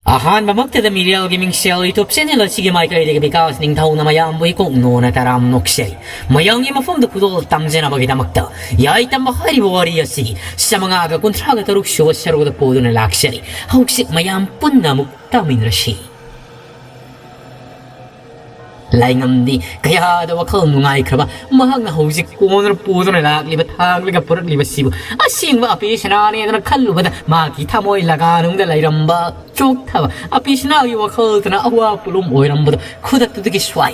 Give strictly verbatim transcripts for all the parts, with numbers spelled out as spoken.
ꯑꯍꯥꯟꯕꯃꯛꯇꯗ ꯃꯤꯔꯦꯜꯒꯤ ꯃꯤꯡꯁꯦꯜ YouTube channel ꯑꯁꯤꯒꯤ ꯃꯥꯏꯀꯩꯗꯒꯤ ꯕꯤꯀꯥꯁ ꯅꯤꯡꯊꯧꯅ ꯃꯌꯥꯝꯕꯨ ꯏꯀꯣꯛ ꯅꯣꯅ ꯇꯔꯥꯝ ꯅꯣꯛꯆꯔꯤ꯫ ꯃꯌꯥꯝꯒꯤ ꯃꯐꯝꯗ ꯈꯨꯗꯣꯜ ꯇꯝꯖꯅꯕꯒꯤꯗꯃꯛꯇ ꯌꯥꯏꯇꯝꯕ ꯍꯥꯏꯔꯤꯕ ꯋꯥꯔꯤ ꯑꯁꯤꯒꯤ ꯆꯥꯃꯉꯥꯒ ꯀꯨꯟꯊ꯭ꯔꯥꯒ ꯇꯔꯨꯛ ꯁꯨꯕ ꯁꯔꯨꯛ ꯑꯗꯨ ꯄꯨꯗꯨꯅ ꯂꯥꯛꯆꯔꯤ꯫ ꯍꯧꯖꯤꯛ ꯃꯌꯥꯝ ꯄꯨꯟꯅ ꯑꯃꯨꯛ ꯇꯥꯃꯤꯟꯅꯔꯁꯤ꯫ ꯂꯥꯏꯉꯝꯗꯤ ꯀꯌꯥꯗ ꯋꯥꯈꯜ ꯅꯨꯡꯉꯥꯏꯈ꯭ꯔꯕ꯫ ꯃꯍꯥꯛꯅ ꯍꯧꯖꯤꯛ ꯀꯣꯟꯗꯨꯅ ꯄꯨꯗꯨꯅ ꯂꯥꯛꯂꯤꯕ, ꯊꯥꯡꯂꯒ ꯄꯨꯔꯛꯂꯤꯕꯁꯤꯕꯨ ꯑꯁꯦꯡꯕ ꯑꯄꯦ ꯁꯅꯥꯅꯦꯗꯅ ꯈꯜꯂꯨꯕꯗ ꯃꯍꯥꯛꯀꯤ ꯊꯃꯣꯏ ꯂꯒꯥꯅꯨꯡꯗ ꯂꯩꯔꯝꯕ ꯆꯣꯛꯊꯕ ꯑꯄꯦ ꯁꯅꯥꯒꯤ ꯋꯥꯈꯜꯗꯨꯅ ꯑꯋꯥ ꯄꯣꯠꯂꯨꯝ ꯑꯣꯏꯔꯝꯕꯗꯨ ꯈꯨꯗꯛꯇꯨꯗꯒꯤ ꯁ꯭ꯋꯥꯏ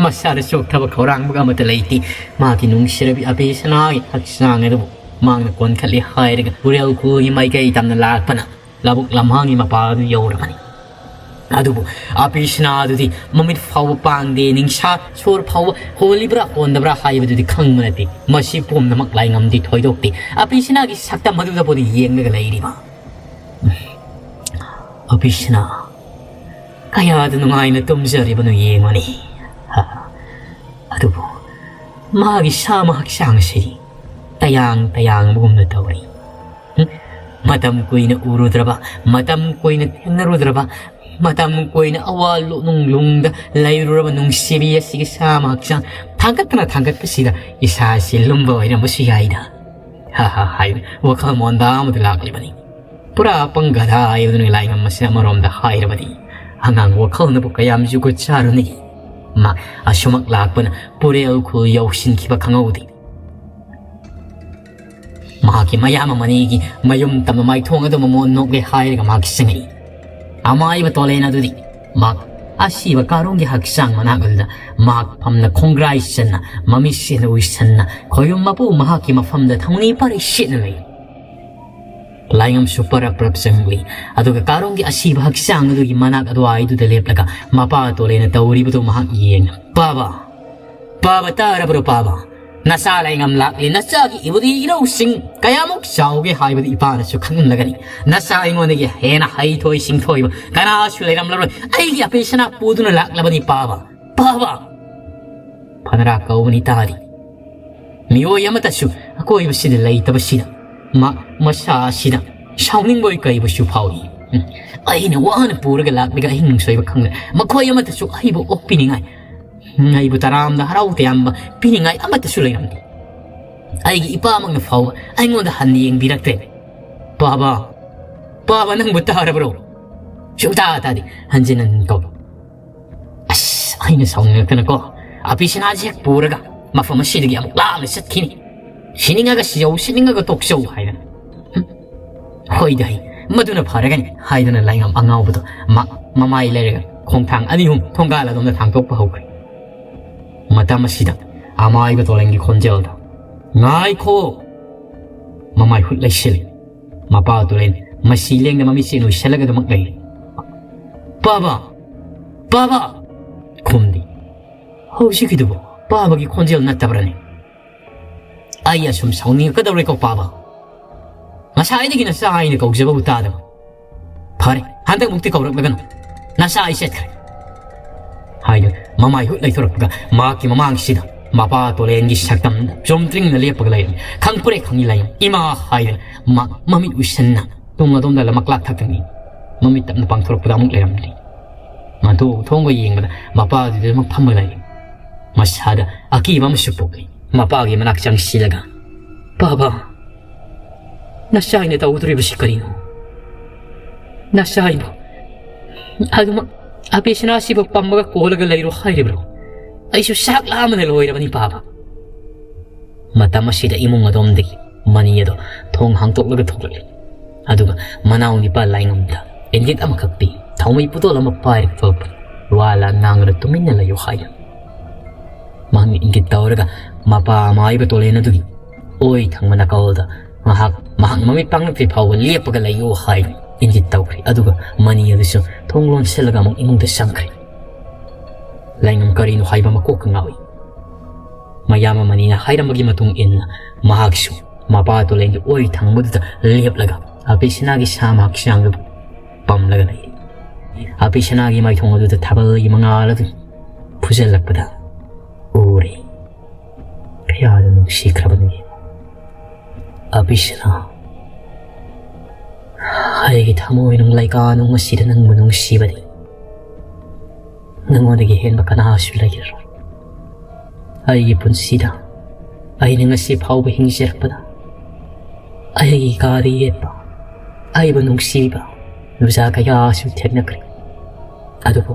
ꯃꯁꯥꯗ ꯆꯣꯛꯊꯕ ꯈꯧꯔꯥꯡꯕꯒ ꯑꯃꯠꯇ ꯂꯩꯇꯦ꯫ ꯃꯍꯥꯛꯀꯤ ꯅꯨꯡꯁꯤꯔꯕꯤ ꯑꯄꯦ ꯁꯅꯥꯒꯤ ꯍꯛꯆꯥꯡ ꯑꯗꯨꯕꯨ ꯃꯍꯥꯛꯅ ꯀꯣꯟꯈꯠꯂꯤ ꯍꯥꯏꯔꯒ ꯎꯔꯦꯜ ꯈꯨꯜꯒꯤ ꯃꯥꯏꯀꯩ ꯇꯝꯅ ꯂꯥꯛꯄꯅ ꯂꯧꯕꯨꯛ ꯂꯝꯍꯥꯡꯒꯤ ꯃꯄꯥ ꯑꯗꯨ ꯌꯧꯔꯕꯅꯤ꯫ ꯑꯗꯨꯕꯨ ꯑꯄꯦ ꯁꯅꯥ ꯑꯗꯨꯗꯤ ꯃꯃꯤꯠ ꯐꯥꯎꯕ ꯄꯥꯡꯗꯦ, ꯅꯤꯡꯁꯥ ꯁꯣꯔ ꯐꯥꯎꯕ ꯍꯣꯜꯂꯤꯕ꯭ꯔꯥ ꯍꯣꯟꯗꯕ꯭ꯔꯥ ꯍꯥꯏꯕꯗꯨꯗꯤ ꯈꯪꯕ ꯅꯠꯇꯦ꯫ ꯃꯁꯤ ꯄꯨꯝꯅꯃꯛ ꯂꯥꯏꯉꯝꯗꯤ ꯊꯣꯏꯗꯣꯛꯇꯦ꯫ ꯑꯄꯦ ꯁꯅꯥꯒꯤ ꯁꯛꯇꯝ ꯑꯗꯨꯗꯕꯨꯗꯤ ꯌꯦꯡꯂꯒ ꯂꯩꯔꯤꯕ꯫ ꯑꯄꯦ ꯁꯅꯥ ꯀꯌꯥꯗ ꯅꯨꯡꯉꯥꯏꯅ ꯇꯨꯝꯖꯔꯤꯕꯅꯣ ꯌꯦꯡꯉꯨꯅꯦ꯫ ꯍꯥ, ꯑꯗꯨꯕꯨ ꯃꯥꯒꯤ ꯁꯥꯃ ꯍꯛꯆꯥꯡ ꯑꯁꯤ ꯇꯌꯥꯡ ꯇꯌꯥꯡꯕꯒꯨꯝꯅ ꯇꯧꯔꯤ꯫ ꯍꯨꯝ, ꯃꯇꯝ ꯀꯨꯏꯅ ꯎꯔꯨꯗ꯭ꯔꯕ, ꯃꯇꯝ ꯀꯨꯏꯅ ꯊꯦꯡꯅꯔꯨꯗ꯭ꯔꯕ, ꯃꯇꯝ ꯀꯨꯏꯅ ꯑꯋꯥ ꯂꯨ-, ꯅꯨꯡꯂꯨꯡꯗ ꯂꯩꯔꯨꯔꯕ ꯅꯨꯡꯁꯤꯕꯤ ꯑꯁꯤꯒꯤ ꯁꯥꯃ ꯍꯛꯆꯥꯡ ꯊꯥꯡꯒꯠꯇꯅ ꯊꯥꯡꯒꯠꯄꯁꯤꯗ ꯏꯁꯥꯁꯤ ꯂꯨꯝꯕ ꯑꯣꯏꯔꯝꯕꯁꯨ ꯌꯥꯏꯗ꯫ ꯍꯥ ꯍꯥ ꯍꯥꯏ ꯋꯥꯈꯜ ꯃꯣꯟꯗꯥ ꯑꯃꯗ ꯂꯥꯛꯂꯤꯕꯅꯤ꯫ ꯄꯨꯔꯥ ꯑꯄꯪ ꯒꯙꯥ ꯍꯥꯏꯕꯗꯨꯅꯤ ꯂꯥꯏꯉꯝ ꯑꯁꯤꯅ ꯑꯃꯔꯣꯝꯗ ꯍꯥꯏꯔꯕꯗꯤ꯫ ꯑꯉꯥꯡ ꯋꯥꯈꯜꯅꯕꯨ ꯀꯌꯥꯝ ꯖꯨꯒꯣꯠ ꯆꯥꯔꯨꯅꯤ? ꯃꯥ ꯑꯁꯨꯃꯛ ꯂꯥꯛꯄꯅ ꯄꯨꯔꯦꯜ ꯈꯨꯜ ꯌꯧꯁꯤꯟꯈꯤꯕ ꯈꯪꯍꯧꯗꯦ꯫ ꯃꯍꯥꯛꯀꯤ ꯃꯌꯥꯝꯕ ꯃꯅꯤꯒꯤ ꯃꯌꯨꯝ ꯇꯝꯕ ꯃꯥꯏꯊꯣꯡ ꯑꯗꯨ ꯃꯃꯣꯟ ꯅꯣꯛꯂꯦ ꯍꯥꯏꯔꯒ ꯃꯍꯥꯛ ꯆꯪꯉꯛꯏ꯫ ꯑꯃꯥꯏꯕ ꯇꯣꯂꯦꯟ ꯑꯗꯨꯗꯤ ꯃꯍꯥꯛ ꯑꯁꯤꯕ ꯀꯥꯔꯣꯡꯒꯤ ꯍꯛꯆꯥꯡ ꯃꯅꯥꯛ ꯑꯗꯨꯗ ꯃꯍꯥꯛ ꯐꯝꯅ ꯈꯣꯡꯒ꯭ꯔꯥꯏ ꯆꯟꯅ, ꯃꯃꯤꯠꯁꯤꯅ ꯎꯏꯁꯟꯅ, ꯈꯣꯏꯌꯨꯝ ꯃꯄꯨ ꯃꯍꯥꯛꯀꯤ ꯃꯐꯝꯗ ꯊꯧꯅꯤ ꯄꯔꯤ ꯁꯤꯠꯅ ꯂꯩ꯫ ꯂꯥꯏꯉꯝꯁꯨ ꯄꯔꯞ ꯄꯔꯞ ꯆꯪꯂꯤ꯫ ꯑꯗꯨꯒ ꯀꯥꯔꯣꯡꯒꯤ ꯑꯁꯤꯕ ꯍꯛꯆꯥꯡ ꯑꯗꯨꯒꯤ ꯃꯅꯥꯛ ꯑꯗꯨꯋꯥꯏꯗꯨꯗ ꯂꯦꯞꯂꯒ ꯃꯄꯥ ꯇꯣꯂꯦꯅ ꯇꯧꯔꯤꯕꯗꯨ ꯃꯍꯥꯛ ꯌꯦꯡꯅ, "ꯄꯥꯕ, ꯄꯥꯕ, ꯇꯥꯔꯕ꯭ꯔꯣ ꯄꯥꯕ? ꯅꯆꯥ ꯂꯥꯏꯉꯝ ꯂꯥꯛꯂꯤ, ꯅꯆꯥꯒꯤ ꯏꯕꯨꯙꯤ ꯏꯔꯧꯁꯤꯡ ꯀꯌꯥꯃꯨꯛ ꯆꯥꯎꯒꯦ ꯍꯥꯏꯕꯗꯨ ꯏꯄꯥꯅꯁꯨ ꯈꯪꯂꯝꯂꯒꯅꯤ꯫ ꯅꯆꯥ ꯑꯩꯉꯣꯟꯗꯒꯤ ꯍꯦꯟꯅ ꯍꯩꯊꯣꯏ ꯁꯤꯡꯊꯣꯏꯕ ꯀꯅꯥꯁꯨ ꯂꯩꯔꯝꯂꯔꯣꯏ꯫ ꯑꯩꯒꯤ ꯑꯄꯦ ꯁꯅꯥ ꯄꯨꯗꯨꯅ ꯂꯥꯛꯂꯕꯅꯤ ꯄꯥꯕ, ꯄꯥꯕ!" ꯐꯅꯔꯥ ꯀꯧꯕꯅꯤ ꯇꯥꯔꯤ꯫ ꯃꯤꯑꯣꯏ ꯑꯃꯠꯇꯁꯨ ꯑꯀꯣꯏꯕꯁꯤꯗ ꯂꯩꯇꯕꯁꯤꯗ ꯃꯥ ꯃꯁꯥ ꯑꯁꯤꯗ ꯁꯥꯎꯅꯤꯡꯕꯣꯏ ꯀꯩꯕꯨꯁꯨ ꯐꯥꯎꯏ꯫ ꯑꯩꯅ ꯋꯥꯅ ꯄꯨꯔꯒ ꯂꯥꯛꯂꯒ ꯑꯍꯤꯡ ꯅꯨꯡꯁꯣꯏꯕ ꯈꯪꯗꯅ ꯃꯈꯣꯏ ꯑꯃꯠꯇꯁꯨ ꯑꯩꯕꯨ ꯑꯣꯛꯄꯤꯅꯤꯡꯉꯥꯏ, ꯑꯩꯕꯨ ꯇꯔꯥꯝꯗ ꯍꯔꯥꯎ ꯇꯌꯥꯝꯕ ꯄꯤꯅꯤꯡꯉꯥꯏ ꯑꯃꯠꯇꯁꯨ ꯂꯩꯔꯝꯗꯦ꯫ ꯑꯩꯒꯤ ꯏꯄꯥꯃꯛꯅ ꯐꯥꯎꯕ ꯑꯩꯉꯣꯟꯗ ꯍꯟꯅ ꯌꯦꯡꯕꯤꯔꯛꯇ꯭ꯔꯦ꯫ "ꯄꯥꯕ, ꯄꯥꯕ, ꯅꯪꯕꯨ ꯇꯥꯔꯕ꯭ꯔꯣ?" ꯁꯨꯡꯇꯥ ꯇꯥꯗꯦ꯫ ꯍꯟꯖꯤꯟ ꯍꯟꯖꯤꯟ ꯀꯧꯏ꯫ ꯑꯁ, ꯑꯩꯅ ꯁꯥꯎꯅꯤꯡꯉꯛꯇꯅꯀꯣ, ꯑꯄꯤꯁꯅꯥꯁꯦ ꯍꯦꯛ ꯄꯨꯔꯒ ꯃꯐꯝ ꯑꯁꯤꯗꯒꯤ ꯑꯃꯨꯛ ꯂꯥꯞꯅ ꯆꯠꯈꯤꯅꯤ꯫ "ꯁꯤꯅꯤꯡꯉꯒ ꯁꯤꯖꯧ, ꯁꯤꯅꯤꯡꯉꯒ ꯇꯣꯛꯆꯧ" ꯍꯥꯏꯗꯅ꯫ ꯍꯨꯝ, "ꯍꯣꯏꯗ, ꯍꯩ, ꯃꯗꯨꯅ ꯐꯔꯒꯅꯤ" ꯍꯥꯏꯗꯨꯅ ꯂꯥꯏꯉꯝ ꯑꯉꯥꯎꯕꯗꯣ ꯃ-, ꯃꯃꯥꯏ ꯂꯩꯔꯒ ꯈꯣꯡꯊꯥꯡ ꯑꯅꯤ ꯑꯍꯨꯝ ꯊꯣꯡꯒꯥꯜ ꯑꯗꯣꯝꯗ ꯊꯥꯡꯗꯣꯛꯄ ꯍꯧꯈ꯭ꯔꯦ꯫ ꯃꯇꯝ ꯑꯁꯤꯗ ꯑꯃꯥꯏꯕ ꯇꯣꯂꯦꯟꯒꯤ ꯈꯣꯟꯖꯦꯜꯗ, "ꯉꯥꯏꯈꯣ!" ꯃꯃꯥꯏ ꯍꯨꯠ ꯂꯩꯁꯤꯜꯂꯤ꯫ ꯃꯄꯥ ꯇꯣꯂꯦꯟ ꯃꯁꯤ ꯂꯦꯡꯗ ꯃꯃꯤꯠꯁꯦ ꯅꯣꯏꯁꯜꯂꯒꯗꯃꯛ ꯂꯩꯔꯤ꯫ "ꯄꯥꯕ! ꯄꯥꯕ!" ꯈꯨꯝꯗꯦ꯫ "ꯍꯧꯖꯤꯛꯀꯤꯗꯨꯕꯨ ꯄꯥꯕꯒꯤ ꯈꯣꯟꯖꯦꯜ ꯅꯠꯇꯕ꯭ꯔꯅꯦ? ꯑꯩ ꯑꯁꯨꯝ ꯁꯥꯎꯅꯤꯡꯉꯛꯀꯗꯧꯔꯦꯀꯣ, ꯄꯥꯕ꯫ ꯉꯁꯥꯏꯗꯒꯤ ꯅꯆꯥ ꯍꯥꯏꯅ ꯀꯧꯖꯕꯕꯨ ꯇꯥꯗꯕ꯫ ꯐꯔꯦ, ꯍꯟꯗꯛꯃꯨꯛꯇꯤ ꯀꯧꯔꯛꯂꯒꯅꯨ꯫ ꯅꯆꯥ ꯑꯩ ꯆꯠꯈ꯭ꯔꯦ" ꯍꯥꯏꯗꯨꯅ ꯃꯃꯥꯏ ꯍꯨꯠ ꯂꯩꯊꯣꯔꯛꯄꯒ ꯃꯍꯥꯛꯀꯤ ꯃꯃꯥꯡꯁꯤꯗ ꯃꯄꯥ ꯇꯣꯂꯦꯟꯒꯤ ꯁꯛꯇꯝ ꯆꯨꯝꯗ꯭ꯔꯤꯡꯅ ꯂꯦꯞꯄꯒ ꯂꯩꯔꯝꯃꯤ꯫ ꯈꯪ ꯄꯨꯔꯦ ꯈꯪꯉꯤ ꯂꯥꯏꯌꯣꯟ, "ꯏꯃꯥ" ꯍꯥꯏꯗꯨꯅ ꯃ-, ꯃꯃꯤꯠ ꯎꯏꯁꯟꯅ ꯇꯨꯡ ꯑꯗꯣꯝꯗ ꯂꯃꯛꯂꯥꯛ ꯊꯛꯇꯅꯤ꯫ ꯃꯃꯤꯠ ꯇꯞꯅ ꯄꯥꯡꯊꯣꯔꯛꯄꯗ ꯑꯃꯨꯛ ꯂꯩꯔꯝꯗ꯭ꯔꯤ꯫ ꯃꯗꯨ ꯊꯣꯡꯒ ꯌꯦꯡꯕꯗ ꯃꯄꯥꯗꯨꯗꯃꯛ ꯐꯝꯃꯒ ꯂꯩꯔꯤ꯫ ꯃꯁꯥꯗ ꯑꯀꯤꯕ ꯑꯃꯁꯨ ꯄꯣꯛꯏ꯫ ꯃꯄꯥꯒꯤ ꯃꯅꯥꯛ ꯆꯪꯁꯤꯜꯂꯒ, "ꯄꯥꯕ, ꯅꯆꯥ ꯑꯩꯅ ꯇꯧꯗꯣꯔꯤꯕꯁꯤ ꯀꯔꯤꯅꯣ? ꯅꯆꯥ ꯑꯩꯕꯨ ꯑꯗꯨꯃꯛ ꯑꯄꯦꯁꯅꯥꯁꯤꯕꯨ ꯄꯝꯃꯒ ꯀꯣꯜꯂꯒ ꯂꯩꯔꯣ ꯍꯥꯏꯔꯤꯕ꯭ꯔꯣ? ꯑꯩꯁꯨ ꯆꯥꯛ ꯂꯥꯝꯕꯅ ꯂꯣꯏꯔꯕꯅꯤ, ꯄꯥꯕ"꯫ ꯃꯇꯝ ꯑꯁꯤꯗ ꯏꯃꯨꯡ ꯑꯗꯣꯝꯗꯒꯤ ꯃꯅꯤ ꯑꯗꯣ ꯊꯣꯡ ꯍꯥꯡꯇꯣꯛꯂꯒ ꯊꯣꯛꯂꯛꯂꯤ꯫ ꯑꯗꯨꯒ ꯃꯅꯥꯎ ꯅꯤꯄꯥ ꯂꯥꯏꯉꯝꯗ ꯏꯪꯒꯤꯠ ꯑꯃꯈꯛ ꯄꯤ꯫ ꯊꯥꯎꯃꯩ ꯄꯨꯇꯣꯜ ꯑꯃ ꯄꯥꯏꯔꯒ ꯊꯣꯛꯂꯛꯄꯅꯤ꯫ "ꯋꯥ ꯂꯥꯟ ꯉꯥꯡꯂ ꯇꯨꯃꯤꯟꯅ ꯂꯩꯌꯨ" ꯍꯥꯏꯅ꯫ ꯃꯍꯥꯛꯅ ꯏꯪꯒꯤꯠ ꯇꯧꯔꯒ ꯃꯄꯥ ꯑꯃꯥꯏꯕ ꯇꯣꯂꯦꯟ ꯑꯗꯨꯒꯤ ꯑꯣꯏ ꯊꯪꯕ ꯅꯥꯀꯜꯗ ꯉꯥꯏꯍꯥꯛ ꯃꯍꯥꯛꯅ ꯃꯃꯤꯠ ꯄꯥꯡꯂꯛꯇ꯭ꯔꯤ ꯐꯥꯎꯕ ꯂꯦꯞꯄꯒ ꯂꯩꯌꯨ ꯍꯥꯏꯅ ꯏꯪꯒꯤꯠ ꯇꯧꯈ꯭ꯔꯦ꯫ ꯑꯗꯨꯒ ꯃꯅꯤ ꯑꯗꯨꯁꯨ ꯊꯣꯡ ꯂꯣꯟꯁꯤꯜꯂꯒ ꯑꯃꯨꯛ ꯏꯃꯨꯡꯗ ꯆꯪꯈ꯭ꯔꯦ꯫ ꯂꯥꯏꯉꯝ ꯀꯔꯤꯅꯣ ꯍꯥꯏꯕ ꯃꯀꯣꯛꯀ ꯉꯥꯎꯏ꯫ ꯃꯌꯥꯝꯕ ꯃꯅꯤꯅ ꯍꯥꯏꯔꯝꯕꯒꯤ ꯃꯇꯨꯡ ꯏꯟꯅ ꯃꯍꯥꯛꯁꯨ ꯃꯄꯥ ꯇꯣꯂꯦꯟꯒꯤ ꯑꯣꯏ ꯊꯪꯕꯗꯨꯗ ꯂꯦꯞꯂꯒ ꯑꯄꯤꯁꯅꯥꯒꯤ ꯁꯥ ꯃꯍꯥꯛ ꯆꯥꯡꯗꯨ ꯄꯝꯂꯒ ꯂꯩ꯫ ꯑꯄꯤꯁꯅꯥꯒꯤ ꯃꯥꯏꯊꯣꯡ ꯑꯗꯨꯗ ꯊꯥꯕꯜꯒꯤ ꯃꯉꯥꯜ ꯑꯗꯨ ꯐꯨꯖꯜꯂꯛꯄꯗ ꯎꯔꯦ꯫ ꯀꯌꯥꯗ ꯅꯨꯡꯁꯤꯈ꯭ꯔꯕꯅꯤ ꯑꯄꯤꯁꯅꯥ꯫ ꯑꯩꯒꯤ ꯊꯃꯣꯏ ꯅꯨꯡ ꯂꯩꯀꯥ ꯅꯨꯡ ꯑꯁꯤꯗ ꯅꯪꯕꯨ ꯅꯨꯡꯁꯤꯕꯗꯤ ꯅꯪꯉꯣꯟꯗꯒꯤ ꯍꯦꯟꯕ ꯀꯅꯥꯁꯨ ꯂꯩꯔꯔꯣꯏ꯫ ꯑꯩꯒꯤ ꯄꯨꯟꯁꯤꯗ ꯑꯩꯅ ꯉꯁꯤ ꯐꯥꯎꯕ ꯍꯤꯡꯖꯔꯛꯄꯗ ꯑꯩꯒꯤ ꯀꯥꯗ ꯌꯦꯠꯄ, ꯑꯩꯕꯨ ꯅꯨꯡꯁꯤꯕꯤꯕ ꯅꯨꯄꯥ ꯀꯌꯥꯁꯨ ꯊꯦꯡꯅꯈ꯭ꯔꯦ꯫ ꯑꯗꯨꯕꯨ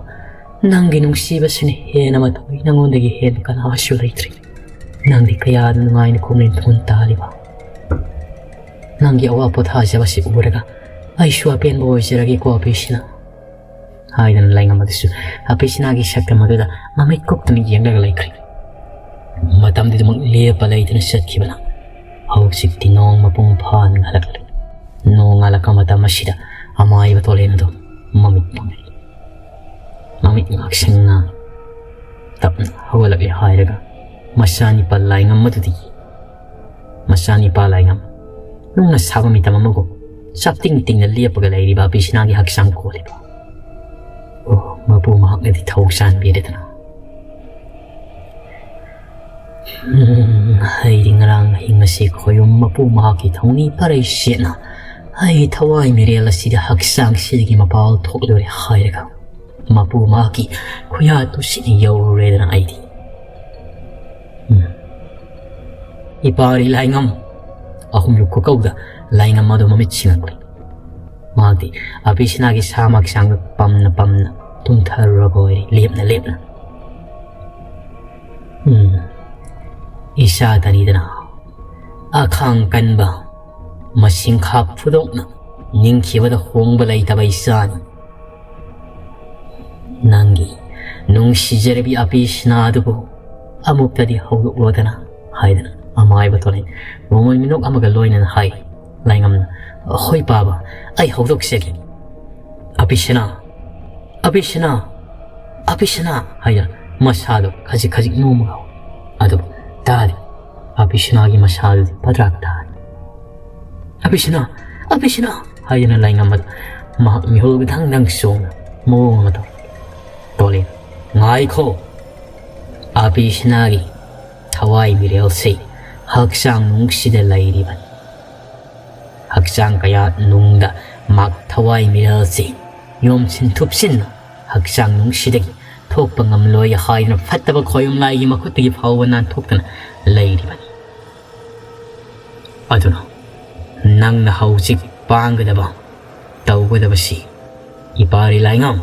ꯅꯪꯒꯤ ꯅꯨꯡꯁꯤꯕꯁꯤꯅ ꯍꯦꯟꯅ ꯃꯊꯣꯏ ꯅꯪꯉꯣꯟꯗꯒꯤ ꯍꯦꯟꯕ ꯀꯅꯥꯁꯨ ꯂꯩꯇ꯭ꯔꯦ꯫ ꯅꯪꯗꯤ ꯀꯌꯥꯗ ꯅꯨꯡꯉꯥꯏꯅ ꯈꯣꯡꯂꯦꯟ ꯊꯣꯟ ꯇꯥꯜꯂꯤꯕ꯫ ꯅꯪꯒꯤ ꯑꯋꯥ ꯄꯣꯊꯥꯖꯕꯁꯤ ꯎꯔꯒ ꯑꯩꯁꯨ ꯑꯄꯦꯟꯕ ꯑꯣꯏꯖꯔꯒꯦꯀꯣ ꯑꯄꯤꯁꯤꯅ, ꯍꯥꯏꯗꯨꯅ ꯂꯥꯏꯉꯝ ꯑꯗꯨꯁꯨ ꯑꯄꯤꯁꯤꯅꯥꯒꯤ ꯁꯛꯇꯝ ꯑꯗꯨꯗ ꯃꯃꯤꯠ ꯀꯨꯞꯇꯨꯅ ꯌꯦꯡꯂꯒ ꯂꯩꯈ꯭ꯔꯦ꯫ ꯃꯇꯝꯗꯨꯗꯃꯛ ꯂꯦꯞꯄ ꯂꯩꯇꯅ ꯆꯠꯈꯤꯕꯅ ꯍꯧꯖꯤꯛꯇꯤ ꯅꯣꯡ ꯃꯄꯨꯡ ꯐꯥꯅ ꯉꯥꯜꯂꯛꯂꯦ꯫ ꯅꯣꯡ ꯉꯥꯜꯂꯛꯄ ꯃꯇꯝ ꯑꯁꯤꯗ ꯑꯃꯥꯏꯕ ꯇꯣꯂꯦꯟ ꯑꯗꯣ ꯃꯃꯤꯠ ꯄꯥꯡꯂꯛꯏ꯫ ꯃꯃꯤꯠ ꯉꯥꯛꯁꯪꯅ ꯇꯞꯅ ꯍꯧꯒꯠꯂꯛꯂꯦ ꯍꯥꯏꯔꯒ ꯃꯆꯥꯅꯤꯄꯥ ꯂꯥꯏꯉꯝ ꯑꯗꯨꯗꯤ, ꯃꯆꯥꯅꯤꯄꯥ ꯂꯥꯏꯉꯝ, ꯅꯨꯡꯅ ꯁꯥꯕ ꯃꯤꯇꯝ ꯑꯃꯒꯨꯝ ꯆꯞꯇꯤꯡ ꯇꯤꯡꯅ ꯂꯦꯞꯄꯒ ꯂꯩꯔꯤꯕ ꯑꯄꯤꯁꯤꯅꯥꯒꯤ ꯍꯛꯆꯥꯡ ꯀꯣꯜꯂꯤꯕ꯫ ꯑꯣ, ꯃꯄꯨ ꯃꯍꯥꯛꯅꯗꯤ ꯊꯧ ꯆꯥꯟꯕꯤꯔꯦꯗꯅ꯫ ꯎꯝ, ꯑꯩꯗꯤ ꯉꯔꯥꯡ ꯑꯍꯤꯡ ꯑꯁꯤ ꯈꯣꯌꯨꯝ ꯃꯄꯨ ꯃꯍꯥꯛꯀꯤ ꯊꯧꯅꯤ ꯄꯔꯩ ꯁꯦꯠꯅ ꯑꯩꯒꯤ ꯊꯋꯥꯏ ꯃꯤꯔꯦꯜ ꯑꯁꯤꯗ ꯍꯛꯆꯥꯡꯁꯤꯗꯒꯤ ꯃꯄꯥꯜ ꯊꯣꯛꯂꯨꯔꯦ ꯍꯥꯏꯔꯒ ꯃꯄꯨ ꯃꯍꯥꯛꯀꯤ ꯈꯨꯌꯥꯠ ꯇꯨꯁꯤꯅ ꯌꯧꯔꯨꯔꯦꯗꯅ ꯑꯩꯗꯤ꯫ ꯎꯝ꯫ ꯏꯄꯥꯔꯤ ꯂꯥꯏꯉꯝ꯫ ꯑꯍꯨꯝꯂꯨ ꯈꯨꯀꯧꯗ ꯂꯥꯏꯉꯝ ꯑꯗꯨ ꯃꯃꯤꯠ ꯁꯤꯡꯉꯛꯂꯦ꯫ ꯃꯍꯥꯛꯇꯤ ꯑꯄꯤꯁꯤꯅꯥꯒꯤ ꯁꯥ ꯃꯛꯁꯥꯡꯗ ꯄꯝꯅ ꯄꯝꯅ ꯇꯨꯝꯊꯔꯨꯔꯕ ꯑꯣꯏꯔꯦ, ꯂꯦꯞꯅ ꯂꯦꯞꯅ꯫ ꯎꯝ꯫ ꯏꯁꯥ ꯇꯅꯤꯗꯅ ꯑꯈꯥꯡ ꯀꯟꯕ, ꯃꯁꯤꯡꯈꯥ ꯐꯨꯗꯣꯛꯅ ꯅꯤꯡꯈꯤꯕꯗ ꯍꯣꯡꯕ ꯂꯩꯇꯕ ꯏꯆꯥꯅꯤ꯫ ꯅꯪꯒꯤ ꯅꯨꯡꯁꯤꯖꯔꯕꯤ ꯑꯄꯤꯁꯤꯅꯥ ꯑꯗꯨꯕꯨ ꯑꯃꯨꯛꯇꯗꯤ ꯍꯧꯗꯣꯛꯂꯣꯗꯅ ꯍꯥꯏꯗꯅ ꯑꯃꯥꯏꯕ ꯇꯣꯂꯦꯟ ꯃꯃꯣꯏ ꯃꯤꯅꯣꯛ ꯑꯃꯒ ꯂꯣꯏꯅꯅ ꯍꯥꯏ꯫ ꯂꯥꯏꯉꯝꯅ, "ꯍꯣꯏ ꯄꯥꯕ, ꯑꯩ ꯍꯧꯗꯣꯛꯆꯒꯦ꯫ ꯑꯄꯤꯁꯤꯅꯥ, ꯑꯄꯤꯁꯤꯅꯥ, ꯑꯄꯤꯁꯤꯅꯥ" ꯍꯥꯏꯗꯅ ꯃꯁꯥꯗꯣ ꯈꯖꯤꯛ ꯈꯖꯤꯛ ꯅꯣꯝꯃꯒ ꯍꯧ-, ꯑꯗꯨꯕꯨ ꯇꯥꯗꯦ꯫ ꯑꯄꯤꯁꯤꯅꯥꯒꯤ ꯃꯁꯥꯗꯨꯗꯤ ꯄꯗ꯭ꯔꯥꯛ ꯇꯥꯔꯦ꯫ "ꯑꯄꯤꯁꯤꯅꯥ, ꯑꯄꯤꯁꯤꯅꯥ" ꯍꯥꯏꯗꯨꯅ ꯂꯥꯏꯉꯝꯕꯗ ꯃꯍꯥꯛ ꯃꯤꯍꯨꯜ ꯗꯪ ꯗꯪ ꯆꯣꯡꯅ ꯃꯑꯣꯡ ꯑꯃ ꯇꯧꯔꯦ꯫ ꯇꯣꯂꯦꯟ, "ꯉꯥꯏꯈꯣ! ꯑꯄꯤꯁꯤꯅꯥꯒꯤ ꯊꯋꯥꯏ ꯃꯤꯔꯦꯜꯁꯤ ꯍꯛꯆꯥꯡ ꯅꯨꯡꯁꯤꯗ ꯂꯩꯔꯤꯕꯅꯤ꯫ ꯍꯛꯆꯥꯡ ꯀꯌꯥ ꯅꯨꯡꯗ ꯃꯍꯥꯛ ꯊꯋꯥꯏ ꯃꯤꯔꯦꯜꯁꯤ ꯌꯣꯝꯁꯤꯟ ꯊꯨꯞꯁꯤꯟꯅ ꯍꯛꯆꯥꯡ ꯅꯨꯡꯁꯤꯗꯒꯤ ꯊꯣꯛꯄ ꯉꯝꯂꯣꯏ ꯍꯥꯏꯗꯨꯅ ꯐꯠꯇꯕ ꯈꯣꯌꯨꯝ ꯂꯥꯏꯒꯤ ꯃꯈꯨꯠꯇꯒꯤ ꯐꯥꯎꯕ ꯅꯥꯟꯊꯣꯛꯇꯅ ꯂꯩꯔꯤꯕꯅꯤ꯫ ꯑꯗꯨꯅ ꯅꯪꯅ ꯍꯧꯖꯤꯛ ꯄꯥꯡꯒꯗꯕ, ꯇꯧꯒꯗꯕꯁꯤ, ꯏꯄꯥ ꯔꯤꯂꯥꯏꯉꯝ,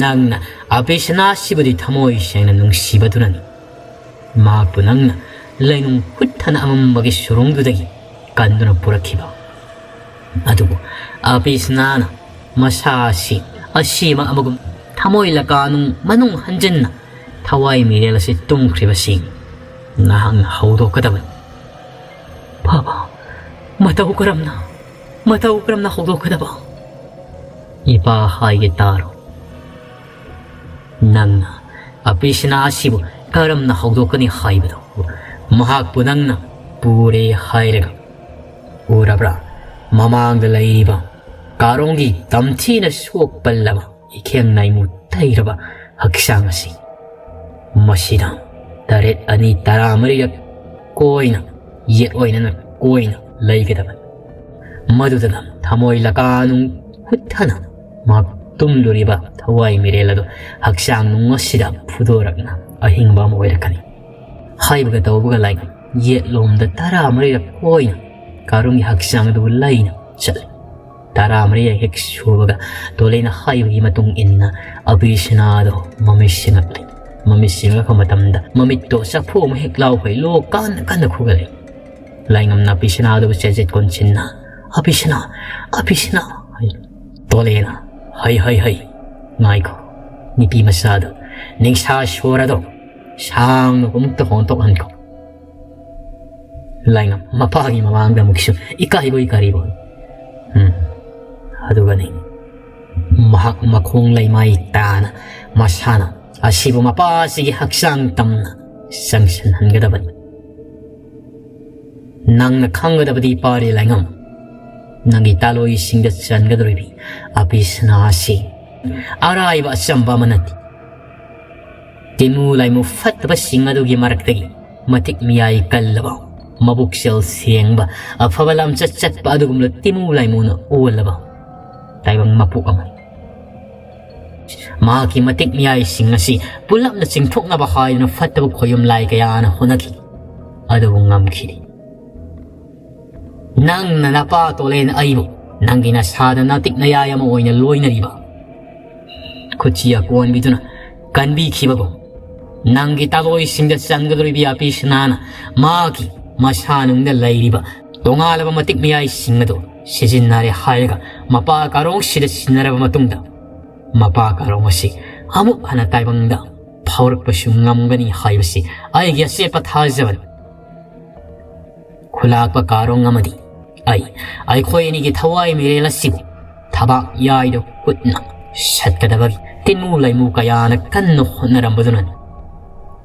ꯅꯪꯅ ꯑꯕꯤꯁꯅꯥꯁꯤꯕꯨꯗꯤ ꯊꯃꯣꯏ ꯁꯦꯡꯅ ꯅꯨꯡꯁꯤꯕꯗꯨꯅꯅꯤ꯫ ꯃꯍꯥꯛꯄꯨ ꯅꯪꯅ ꯂꯩꯅꯨꯡ ꯍꯨꯠꯊꯅ ꯑꯃꯝꯕꯒꯤ ꯁꯨꯔꯨꯡꯗꯨꯗꯒꯤ ꯀꯟꯗꯨꯅ ꯄꯨꯔꯛꯈꯤꯕ꯫ ꯑꯗꯨꯕꯨ ꯑꯕꯤꯁꯅꯥꯅ ꯃꯁꯥ ꯑꯁꯤ ꯑꯁꯤꯕ ꯑꯃꯒꯨꯝ ꯊꯃꯣꯏ ꯂꯀꯥꯅꯨꯡ ꯃꯅꯨꯡ ꯍꯟꯖꯤꯟꯅ ꯊꯋꯥꯏ ꯃꯤꯔꯦꯜ ꯑꯁꯤ ꯇꯨꯝꯈ꯭ꯔꯤꯕꯁꯤ ꯅꯍꯥꯛꯅ ꯍꯧꯗꯣꯛꯀꯗꯕꯅꯤ꯫ ꯐꯕ, ꯃꯇꯧ ꯀꯔꯝꯅ, ꯃꯇꯧ ꯀꯔꯝꯅ ꯍꯧꯗꯣꯛꯀꯗꯕ? ꯏꯄꯥ ꯍꯥꯏꯒꯦ ꯇꯥꯔꯣ꯫ ꯅꯪꯅ ꯑꯕꯤꯁꯅꯥ ꯑꯁꯤꯕꯨ ꯀꯔꯝꯅ ꯍꯧꯗꯣꯛꯀꯅꯤ ꯍꯥꯏꯕꯗꯣ ꯃꯍꯥꯛꯄꯨ ꯅꯪꯅ ꯄꯨꯔꯦ ꯍꯥꯏꯔꯒ ꯎꯔꯕ꯭ꯔꯥ? ꯃꯃꯥꯡꯗ ꯂꯩꯔꯤꯕ ꯀꯥꯔꯣꯡꯒꯤ ꯇꯝꯊꯤꯅ ꯁꯣꯛꯄꯜꯂꯕ ꯏꯈꯦꯡ ꯅꯥꯏꯃꯨ ꯇꯩꯔꯕ ꯍꯛꯆꯥꯡ ꯑꯁꯤ꯫ ꯃꯁꯤꯗ ꯇꯔꯦꯠ ꯑꯅꯤ ꯇꯔꯥꯃꯔꯤꯔꯛ ꯀꯣꯏꯅ, ꯌꯦꯠ ꯑꯣꯏꯅꯅ ꯀꯣꯏꯅ ꯂꯩꯒꯗꯕꯅꯤ꯫ ꯃꯗꯨꯗꯅ ꯊꯃꯣꯏ ꯂꯀꯥꯅꯨꯡ ꯍꯨꯠꯊꯅ ꯃꯍꯥꯛ ꯇꯨꯝꯂꯨꯔꯤꯕ ꯊꯋꯥꯏ ꯃꯤꯔꯦꯜ ꯑꯗꯨ ꯍꯛꯆꯥꯡ ꯅꯨꯡ ꯑꯁꯤꯗ ꯐꯨꯗꯣꯔꯛꯅ ꯑꯍꯤꯡꯕ ꯑꯃ ꯑꯣꯏꯔꯛꯀꯅꯤ꯫ ꯍꯥꯏꯕꯒ ꯇꯧꯕꯒ ꯂꯥꯏꯉꯝ ꯌꯦꯠꯂꯣꯝꯗ ꯇꯔꯥꯃꯔꯤꯔꯛ ꯀꯣꯏꯅ ꯀꯥꯔꯨꯡꯒꯤ ꯍꯛꯆꯥꯡ ꯑꯗꯨꯕꯨ ꯂꯩꯅ ꯆꯠꯂꯤ꯫ ꯇꯔꯥꯃꯔꯤꯔꯛ ꯍꯦꯛ ꯁꯨꯕꯒ ꯇꯣꯂꯦꯅ ꯍꯥꯏꯕꯒꯤ ꯃꯇꯨꯡ ꯏꯟꯅ ꯑꯕꯤꯁꯅꯥꯗꯣ ꯃꯃꯤꯠ ꯁꯤꯡꯉꯛꯂꯤ꯫ ꯃꯃꯤꯠ ꯁꯤꯡꯉꯛꯄ ꯃꯇꯝꯗ ꯃꯃꯤꯠꯇꯣ ꯆꯐꯨ ꯑꯃ ꯍꯦꯛ ꯂꯥꯎꯈꯩ ꯂꯣ ꯀꯟꯅ ꯀꯟꯅ ꯈꯨꯒꯠꯂꯤ꯫ ꯂꯥꯏꯉꯝꯅ ꯑꯕꯤꯁꯅꯥꯗꯨꯕꯨ ꯆꯦꯖꯦꯠ ꯀꯣꯟꯁꯤꯟꯅ, "ꯑꯕꯤꯁꯅꯥ, ꯑꯕꯤꯁꯅꯥ!" ꯍꯥꯏ꯫ ꯇꯣꯂꯦꯅ, "ꯍꯩ, ꯍꯩ, ꯍꯩ, ꯉꯥꯏꯈꯣ, ꯅꯨꯄꯤ ꯃꯆꯥꯗꯣ, ꯅꯤꯡꯁꯥ ꯁꯣꯔꯗꯣ ꯁꯥꯡꯅ ꯑꯃꯨꯛꯇ ꯍꯣꯟꯊꯣꯛꯍꯟꯈꯣ꯫" ꯂꯥꯏꯉꯝ ꯃꯄꯥꯒꯤ ꯃꯃꯥꯡꯗ ꯑꯃꯨꯛꯁꯨ ꯏꯀꯥꯏꯕꯣꯏ ꯀꯔꯤꯕꯣꯏ꯫ ꯎꯝ, ꯑꯗꯨꯒꯅꯤ ꯃꯍꯥꯛ ꯃꯈꯣꯡ ꯂꯩꯃꯥꯏ ꯇꯥꯅ ꯃꯁꯥꯅ ꯑꯁꯤꯕꯨ ꯃꯄꯥꯁꯤꯒꯤ ꯍꯛꯆꯥꯡ ꯇꯝꯅ ꯆꯪꯁꯤꯟꯍꯟꯒꯗꯕꯅꯤ꯫ ꯅꯪꯅ ꯈꯪꯒꯗꯕꯗꯤ ꯄꯥꯔꯦ ꯂꯥꯏꯉꯝ, ꯅꯪꯒꯤ ꯇꯥꯂꯣꯏꯁꯤꯡꯗ ꯆꯟꯒꯗꯧꯔꯤꯕꯤ ꯑꯕꯤꯁꯅꯥ ꯑꯁꯤ ꯑꯔꯥꯏꯕ ꯑꯆꯝꯕ ꯑꯃ ꯅꯠꯇꯦ꯫ ꯇꯤꯃꯨ ꯂꯥꯏꯃꯨ ꯐꯠꯇꯕꯁꯤꯡ ꯑꯗꯨꯒꯤ ꯃꯔꯛꯇꯒꯤ ꯃꯇꯤꯛ ꯃꯤꯌꯥꯏ ꯀꯜꯂꯕ ꯃꯕꯨꯛꯆꯦꯜ ꯁꯦꯡꯕ, ꯑꯐꯕ ꯂꯝꯆꯠ ꯆꯠꯄ ꯑꯗꯨꯒꯨꯝꯂꯕ ꯇꯤꯃꯨ ꯂꯥꯏꯃꯨꯅ ꯑꯣꯜꯂꯕ ꯇꯥꯏꯕꯪ ꯃꯄꯣꯛ ꯑꯃꯅꯤ꯫ ꯃꯍꯥꯛꯀꯤ ꯃꯇꯤꯛ ꯃꯌꯥꯏꯁꯤꯡ ꯑꯁꯤ ꯄꯨꯂꯞꯅ ꯆꯤꯡꯊꯣꯛꯅꯕ ꯍꯥꯏꯗꯨꯅ ꯐꯠꯇꯕ ꯈꯣꯌꯨꯝ ꯂꯥꯏ ꯀꯌꯥꯅ ꯍꯣꯠꯅꯈꯤ, ꯑꯗꯨꯕꯨ ꯉꯝꯈꯤꯗꯦ꯫ ꯅꯪꯅ ꯅꯄꯥ ꯇꯣꯂꯦꯟ ꯑꯩꯕꯨ ꯅꯪꯒꯤ ꯅꯁꯥꯗ ꯅꯥꯇꯤꯛ ꯅꯌꯥꯏ ꯑꯃ ꯑꯣꯏꯅ ꯂꯣꯏꯅꯔꯤꯕ ꯈꯨꯠꯁꯤ ꯑꯀꯣꯟꯕꯤꯗꯨꯅ ꯀꯟꯕꯤꯈꯤꯕꯒꯨꯝ, ꯅꯪꯒꯤ ꯇꯥꯂꯣꯏꯁꯤꯡꯗ ꯆꯟꯒꯗꯧꯔꯤꯕꯤ ꯑꯄꯤ ꯁꯅꯥꯅ ꯃꯥꯒꯤ ꯃꯁꯥꯅꯨꯡꯗ ꯂꯩꯔꯤꯕ ꯇꯣꯉꯥꯜꯂꯕ ꯃꯇꯤꯛ ꯃꯌꯥꯏꯁꯤꯡ ꯑꯗꯨ ꯁꯤꯖꯤꯟꯅꯔꯦ ꯍꯥꯏꯔꯒ ꯃꯄꯥ ꯀꯥꯔꯣꯡꯁꯤꯗ ꯁꯤꯟꯅꯔꯕ ꯃꯇꯨꯡꯗ, ꯃꯄꯥ ꯀꯥꯔꯣꯡ ꯑꯁꯤ ꯑꯃꯨꯛ ꯍꯟꯅ ꯇꯥꯏꯕꯪꯗ ꯐꯥꯎꯔꯛꯄꯁꯨ ꯉꯝꯒꯅꯤ ꯍꯥꯏꯕꯁꯤ ꯑꯩꯒꯤ ꯑꯆꯦꯠꯄ ꯊꯥꯖꯕꯅꯤ꯫ ꯈꯨꯂꯥꯛꯄ ꯀꯥꯔꯣꯡ ꯑꯃꯗꯤ ꯑꯩ, ꯑꯩꯈꯣꯏ ꯑꯅꯤꯒꯤ ꯊꯋꯥꯏ ꯃꯤꯔꯦꯜ ꯑꯁꯤꯕꯨ ꯊꯕꯥꯛ ꯌꯥꯏꯗ ꯈꯨꯠꯅ ꯁꯠꯀꯗꯕꯒꯤ ꯇꯤꯟꯃꯨ ꯂꯩꯃꯨ ꯀꯌꯥꯅ ꯀꯟꯅ ꯍꯣꯠꯅꯔꯝꯕꯗꯨꯅꯅꯤ꯫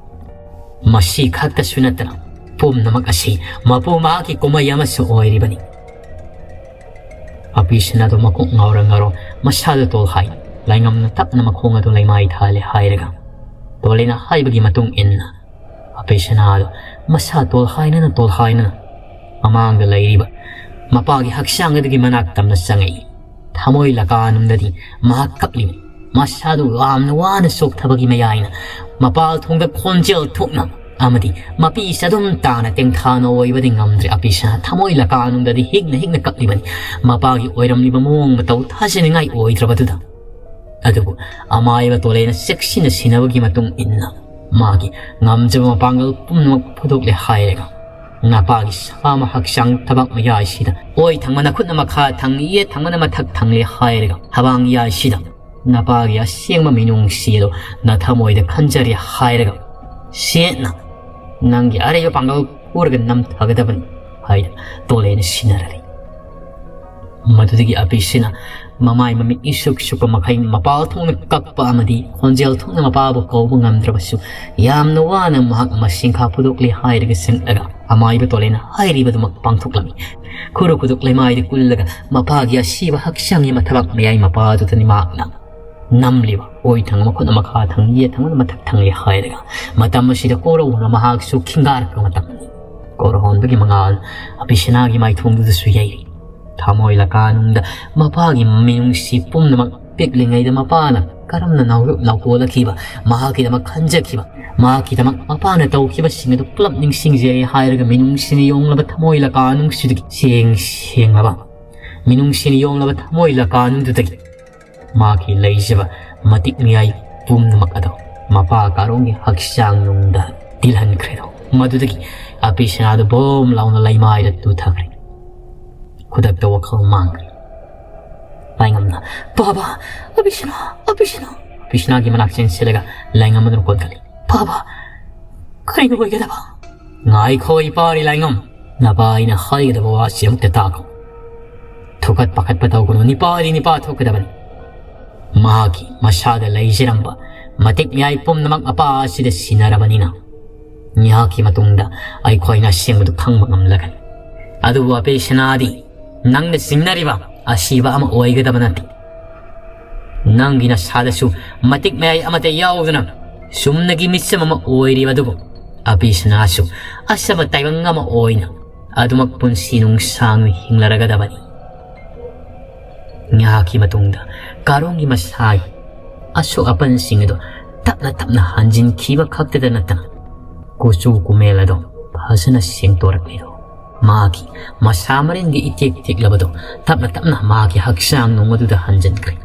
ꯃꯁꯤ ꯈꯛꯇꯁꯨ ꯅꯠꯇꯅ ꯄꯨꯝꯅꯃꯛ ꯑꯁꯤ ꯃꯄꯨ ꯃꯍꯥꯛꯀꯤ ꯀꯨꯝꯍꯩ ꯑꯃꯁꯨ ꯑꯣꯏꯔꯤꯕꯅꯤ꯫ ꯑꯄꯤꯁꯅꯥꯗꯣ ꯃꯀꯣꯛ ꯉꯥꯎꯔ ꯉꯥꯎꯔ ꯃꯁꯥꯗ ꯇꯣꯜꯍꯥꯏ, ꯂꯥꯏꯉꯝꯅ ꯇꯞꯅ ꯃꯈꯣꯡ ꯑꯗꯨ ꯂꯩꯃꯥꯏ ꯊꯥꯜꯂꯦ ꯍꯥꯏꯔꯒ, ꯇꯣꯂꯦꯅ ꯍꯥꯏꯕꯒꯤ ꯃꯇꯨꯡ ꯏꯟꯅ ꯑꯄꯤꯁꯅꯥꯗꯣ ꯃꯁꯥ ꯇꯣꯜꯍꯥꯏꯅꯅ ꯇꯣꯜꯍꯥꯏꯅꯅ ꯃꯃꯥꯡꯗ ꯂꯩꯔꯤꯕ ꯃꯄꯥꯒꯤ ꯍꯛꯆꯥꯡ ꯑꯗꯨꯒꯤ ꯃꯅꯥꯛ ꯇꯝꯅ ꯆꯪꯉꯛꯏ꯫ ꯊꯃꯣꯏ ꯂꯀꯥꯅꯨꯡꯗꯗꯤ ꯃꯍꯥꯛ ꯀꯞꯂꯤꯕꯅꯤ꯫ ꯃꯁꯥꯗꯨ ꯌꯥꯝꯅ ꯋꯥꯅ ꯆꯣꯛꯊꯕꯒꯤ ꯃꯌꯥꯏꯅ ꯃꯄꯥꯜ ꯊꯣꯡꯗ ꯈꯣꯟꯖꯦꯜ ꯊꯣꯛꯅ ꯑꯃꯗꯤ ꯃꯄꯤꯁ ꯑꯗꯨꯝ ꯇꯥꯅ ꯇꯦꯡꯊꯥꯅ ꯑꯣꯏꯕꯗꯤ ꯉꯝꯗ꯭ꯔꯦ꯫ ꯑꯄꯤꯁꯅ ꯊꯃꯣꯏ ꯂꯀꯥꯅꯨꯡꯗꯗꯤ ꯍꯤꯛꯅ ꯍꯤꯛꯅ ꯀꯞꯂꯤꯕꯅꯤ꯫ ꯃꯄꯥꯒꯤ ꯑꯣꯏꯔꯝꯂꯤꯕ ꯃꯑꯣꯡ ꯃꯇꯧ ꯊꯥꯖꯅꯤꯡꯉꯥꯏ ꯑꯣꯏꯗ꯭ꯔꯕꯗꯨꯗ꯫ ꯑꯗꯨꯕꯨ ꯑꯃꯥꯏꯕ ꯇꯣꯂꯦꯅ ꯆꯦꯛꯁꯤꯟꯅ ꯁꯤꯟꯅꯕꯒꯤ ꯃꯇꯨꯡ ꯏꯟꯅ ꯃꯥꯒꯤ ꯉꯝꯖꯕ ꯃꯄꯥꯡꯒꯜ ꯄꯨꯝꯅꯃꯛ ꯐꯨꯗꯣꯛꯂꯦ ꯍꯥꯏꯔꯒ, ꯅꯄꯥꯒꯤ ꯁꯥ ꯑꯃ ꯍꯛꯆꯥꯡ ꯊꯕꯥꯛ ꯃꯌꯥꯏꯁꯤꯗ ꯑꯣꯏ ꯊꯪꯕꯅ ꯈꯨꯠꯅ ꯃꯈꯥ ꯊꯪ, ꯌꯦꯠ ꯊꯪꯕꯅ ꯃꯊꯛ ꯊꯪꯂꯦ ꯍꯥꯏꯔꯒ, ꯊꯕꯥꯛ ꯃꯌꯥꯏꯁꯤꯗ ꯅꯄꯥꯒꯤ ꯑꯁꯦꯡꯕ ꯃꯤꯅꯨꯡꯁꯤ ꯑꯗꯣ ꯅꯊꯃꯣꯏꯗ ꯈꯟꯖꯔꯦ ꯍꯥꯏꯔꯒ, ꯁꯦꯠꯅ ꯅꯪꯒꯤ ꯑꯔꯩꯕ ꯄꯥꯡꯒꯜ ꯄꯨꯔꯒ ꯅꯝꯊꯒꯗꯕꯅꯤ ꯍꯥꯏꯅ ꯇꯣꯂꯦꯅ ꯁꯤꯟꯅꯔꯔꯤ꯫ ꯃꯗꯨꯗꯒꯤ ꯑꯄꯤꯁꯤꯅ ꯃꯃꯥꯏ ꯃꯃꯤꯠ ꯏꯁꯨꯛ ꯁꯨꯛꯄ ꯃꯈꯩ ꯃꯄꯥꯜ ꯊꯣꯡꯅ ꯀꯞꯄ ꯑꯃꯗꯤ ꯈꯣꯟꯖꯦꯜ ꯊꯣꯛꯅ ꯃꯄꯥꯕꯨ ꯀꯧꯕ ꯉꯝꯗ꯭ꯔꯕꯁꯨ, ꯌꯥꯝꯅ ꯋꯥꯅ ꯃꯍꯥꯛ ꯃꯁꯤꯡꯈꯥ ꯄꯨꯗꯣꯛꯂꯦ ꯍꯥꯏꯔꯒ ꯆꯪꯂꯒ ꯑꯃꯥꯏꯕ ꯇꯣꯂꯦꯅ ꯍꯥꯏꯔꯤꯕꯗꯨꯃꯛ ꯄꯥꯡꯊꯣꯛꯂꯝꯃꯤ꯫ ꯈꯨꯔꯨ ꯈꯨꯗꯣꯛ ꯂꯩꯃꯥꯏꯗ ꯀꯨꯜꯂꯒ ꯃꯄꯥꯒꯤ ꯑꯁꯤꯕ ꯍꯛꯆꯥꯡꯒꯤ ꯃꯊꯕꯥꯛ ꯃꯌꯥꯏ ꯃꯄꯥꯗꯨꯗꯅꯤ ꯃꯍꯥꯛꯅ ꯅꯝꯂꯤꯕ ꯑꯣꯏ ꯊꯪꯕ ꯃꯈꯨꯠꯅ ꯃꯈꯥ ꯊꯪ, ꯌꯦꯠ ꯊꯪꯕꯅ ꯃꯊꯛ ꯊꯪꯂꯤ ꯍꯥꯏꯔꯒ, ꯃꯇꯝ ꯑꯁꯤꯗ ꯀꯣꯔꯧꯅ ꯃꯍꯥꯛꯁꯨ ꯈꯤꯡꯒꯥꯔꯛꯄ ꯃꯇꯝꯅꯤ꯫ ꯀꯣꯔꯍꯣꯟꯕꯒꯤ ꯃꯉꯥꯜ ꯑꯕꯤꯁꯅꯥꯒꯤ ꯃꯥꯏꯊꯣꯡꯗꯨꯗꯁꯨ ꯌꯩꯔꯤ꯫ ꯊꯃꯣꯏ ꯂꯀꯥꯅꯨꯡꯗ ꯃꯄꯥꯒꯤ ꯃꯤꯅꯨꯡꯁꯤ ꯄꯨꯝꯅꯃꯛ ꯄꯤꯛꯂꯤꯉꯩꯗ ꯃꯄꯥꯅ ꯀꯔꯝꯅ ꯅꯥꯎ-, ꯅꯥꯎꯀꯣꯜꯂꯛꯈꯤꯕ, ꯃꯍꯥꯛꯀꯤꯗꯃꯛ ꯈꯟꯖꯈꯤꯕ, ꯃꯍꯥꯛꯀꯤꯗꯃꯛ ꯃꯄꯥꯅ ꯇꯧꯈꯤꯕꯁꯤꯡ ꯑꯗꯨ ꯄꯨꯂꯞ ꯅꯤꯡꯁꯤꯡꯖꯔꯦ ꯍꯥꯏꯔꯒ ꯃꯤꯅꯨꯡꯁꯤꯅ ꯌꯣꯝꯂꯕ ꯊꯃꯣꯏ ꯂꯀꯥꯅꯨꯡꯁꯤꯗꯒꯤ ꯁꯦꯡ ꯁꯦꯡꯂꯕ, ꯃꯤꯅꯨꯡꯁꯤꯅ ꯌꯣꯝꯂꯕ ꯊꯃꯣꯏ ꯂꯀꯥꯅꯨꯡꯗꯨꯗꯒꯤ ꯃꯍꯥꯛꯀꯤ ꯂꯩꯖꯕ ꯃꯇꯤꯛ ꯃꯌꯥꯏ ꯄꯨꯝꯅꯃꯛ ꯑꯗꯣ ꯃꯄꯥ ꯀꯥꯔꯣꯡꯒꯤ ꯍꯛꯆꯥꯡ ꯅꯨꯡꯗ ꯇꯤꯜꯍꯟꯈ꯭ꯔꯦꯗꯣ꯫ ꯃꯗꯨꯗꯒꯤ ꯑꯕꯤꯁꯅꯥꯗ ꯕꯣꯝ ꯂꯥꯎꯅ ꯂꯩꯃꯥꯏꯗ ꯇꯨꯊꯈ꯭ꯔꯦ꯫ ꯈꯨꯗꯛꯇ ꯋꯥꯈꯜ ꯃꯥꯡꯈ꯭ꯔꯦ꯫ ꯂꯥꯏꯉꯝꯅ, "ꯕꯥꯕꯥ, ꯑꯕꯤꯁꯅꯥ, ꯑꯕꯤꯁꯅꯥ!" ꯑꯕꯤꯁꯅꯥꯒꯤ ꯃꯅꯥꯛ ꯆꯦꯟꯁꯤꯜꯂꯒ ꯂꯥꯏꯉꯝ ꯑꯗꯨꯅ ꯀꯣꯟꯈꯠꯂꯤ꯫ "ꯕꯥꯕꯥ, ꯀꯔꯤꯅꯣ ꯑꯣꯏꯒꯗꯕ?" "ꯉꯥꯏꯈꯣ, ꯏꯄꯥꯔꯤ ꯂꯥꯏꯉꯝ, ꯅꯄꯥ ꯑꯩꯅ ꯍꯥꯏꯒꯗꯕ ꯋꯥꯁꯤ ꯑꯃꯨꯛꯇ ꯇꯥꯈꯣ꯫ ꯊꯨꯀꯠ ꯄꯥꯈꯠꯄ ꯇꯧꯒꯅꯨ, ꯅꯤꯄꯥꯗꯤ ꯅꯤꯄꯥ ꯊꯣꯛꯀꯗꯕꯅꯤ꯫ ꯃꯍꯥꯛꯀꯤ ꯃꯁꯥꯗ ꯂꯩꯖꯔꯝꯕ ꯃꯇꯤꯛ ꯃꯌꯥꯏ ꯄꯨꯝꯅꯃꯛ ꯃꯄꯥ ꯑꯁꯤꯗ ꯁꯤꯟꯅꯔꯕꯅꯤꯅ, ꯉꯥꯏꯍꯥꯛꯀꯤ ꯃꯇꯨꯡꯗ ꯑꯩꯈꯣꯏꯅ ꯑꯁꯦꯡꯕꯗꯨ ꯈꯪꯕ ꯉꯝꯂꯒꯅꯤ꯫ ꯑꯗꯨꯕꯨ ꯑꯕꯤꯁꯅꯥꯗꯤ ꯅꯪꯅ ꯆꯤꯡꯅꯔꯤꯕ ꯑꯁꯤꯕ ꯑꯃ ꯑꯣꯏꯒꯗꯕ ꯅꯠꯇꯦ꯫ ꯅꯪꯒꯤ ꯅꯁꯥꯗꯁꯨ ꯃꯇꯤꯛ ꯃꯌꯥꯏ ꯑꯃꯠꯇ ꯌꯥꯎꯗꯅ ꯆꯨꯝꯅꯒꯤ ꯃꯤꯆꯝ ꯑꯃ ꯑꯣꯏꯔꯤꯕ ꯑꯗꯨꯕꯨ ꯑꯕꯤꯁꯅꯥꯁꯨ ꯑꯆꯝꯕ ꯇꯥꯏꯕꯪ ꯑꯃ ꯑꯣꯏꯅ ꯑꯗꯨꯃꯛ ꯄꯨꯟꯁꯤ ꯅꯨꯡꯁꯥꯡꯅ ꯍꯤꯡꯂꯔꯒꯗꯕꯅꯤ꯫" ꯉꯥꯏꯍꯥꯛꯀꯤ ꯃꯇꯨꯡꯗ ꯀꯥꯔꯣꯡꯒꯤ ꯃꯁꯥꯒꯤ ꯑꯁꯣꯛ ꯑꯄꯟꯁꯤꯡ ꯑꯗꯨ ꯇꯞꯅ ꯇꯞꯅ ꯍꯟꯖꯤꯟꯈꯤꯕ ꯈꯛꯇꯗ ꯅꯠꯇꯅ ꯀꯨꯆꯨ ꯀꯨꯃꯦꯜ ꯑꯗꯨ ꯐꯖꯅ ꯁꯦꯡꯗꯣꯔꯛꯂꯦ꯫ ꯃꯥꯒꯤ ꯃꯁꯥ ꯃꯔꯦꯟꯒꯤ ꯏꯇꯦꯛ ꯇꯦꯛꯂꯕꯗꯨ ꯇꯞꯅ ꯇꯞꯅ ꯃꯥꯒꯤ ꯍꯛꯆꯥꯡ ꯅꯨꯡ ꯑꯗꯨꯗ ꯍꯟꯖꯤꯟꯈ꯭ꯔꯦ꯫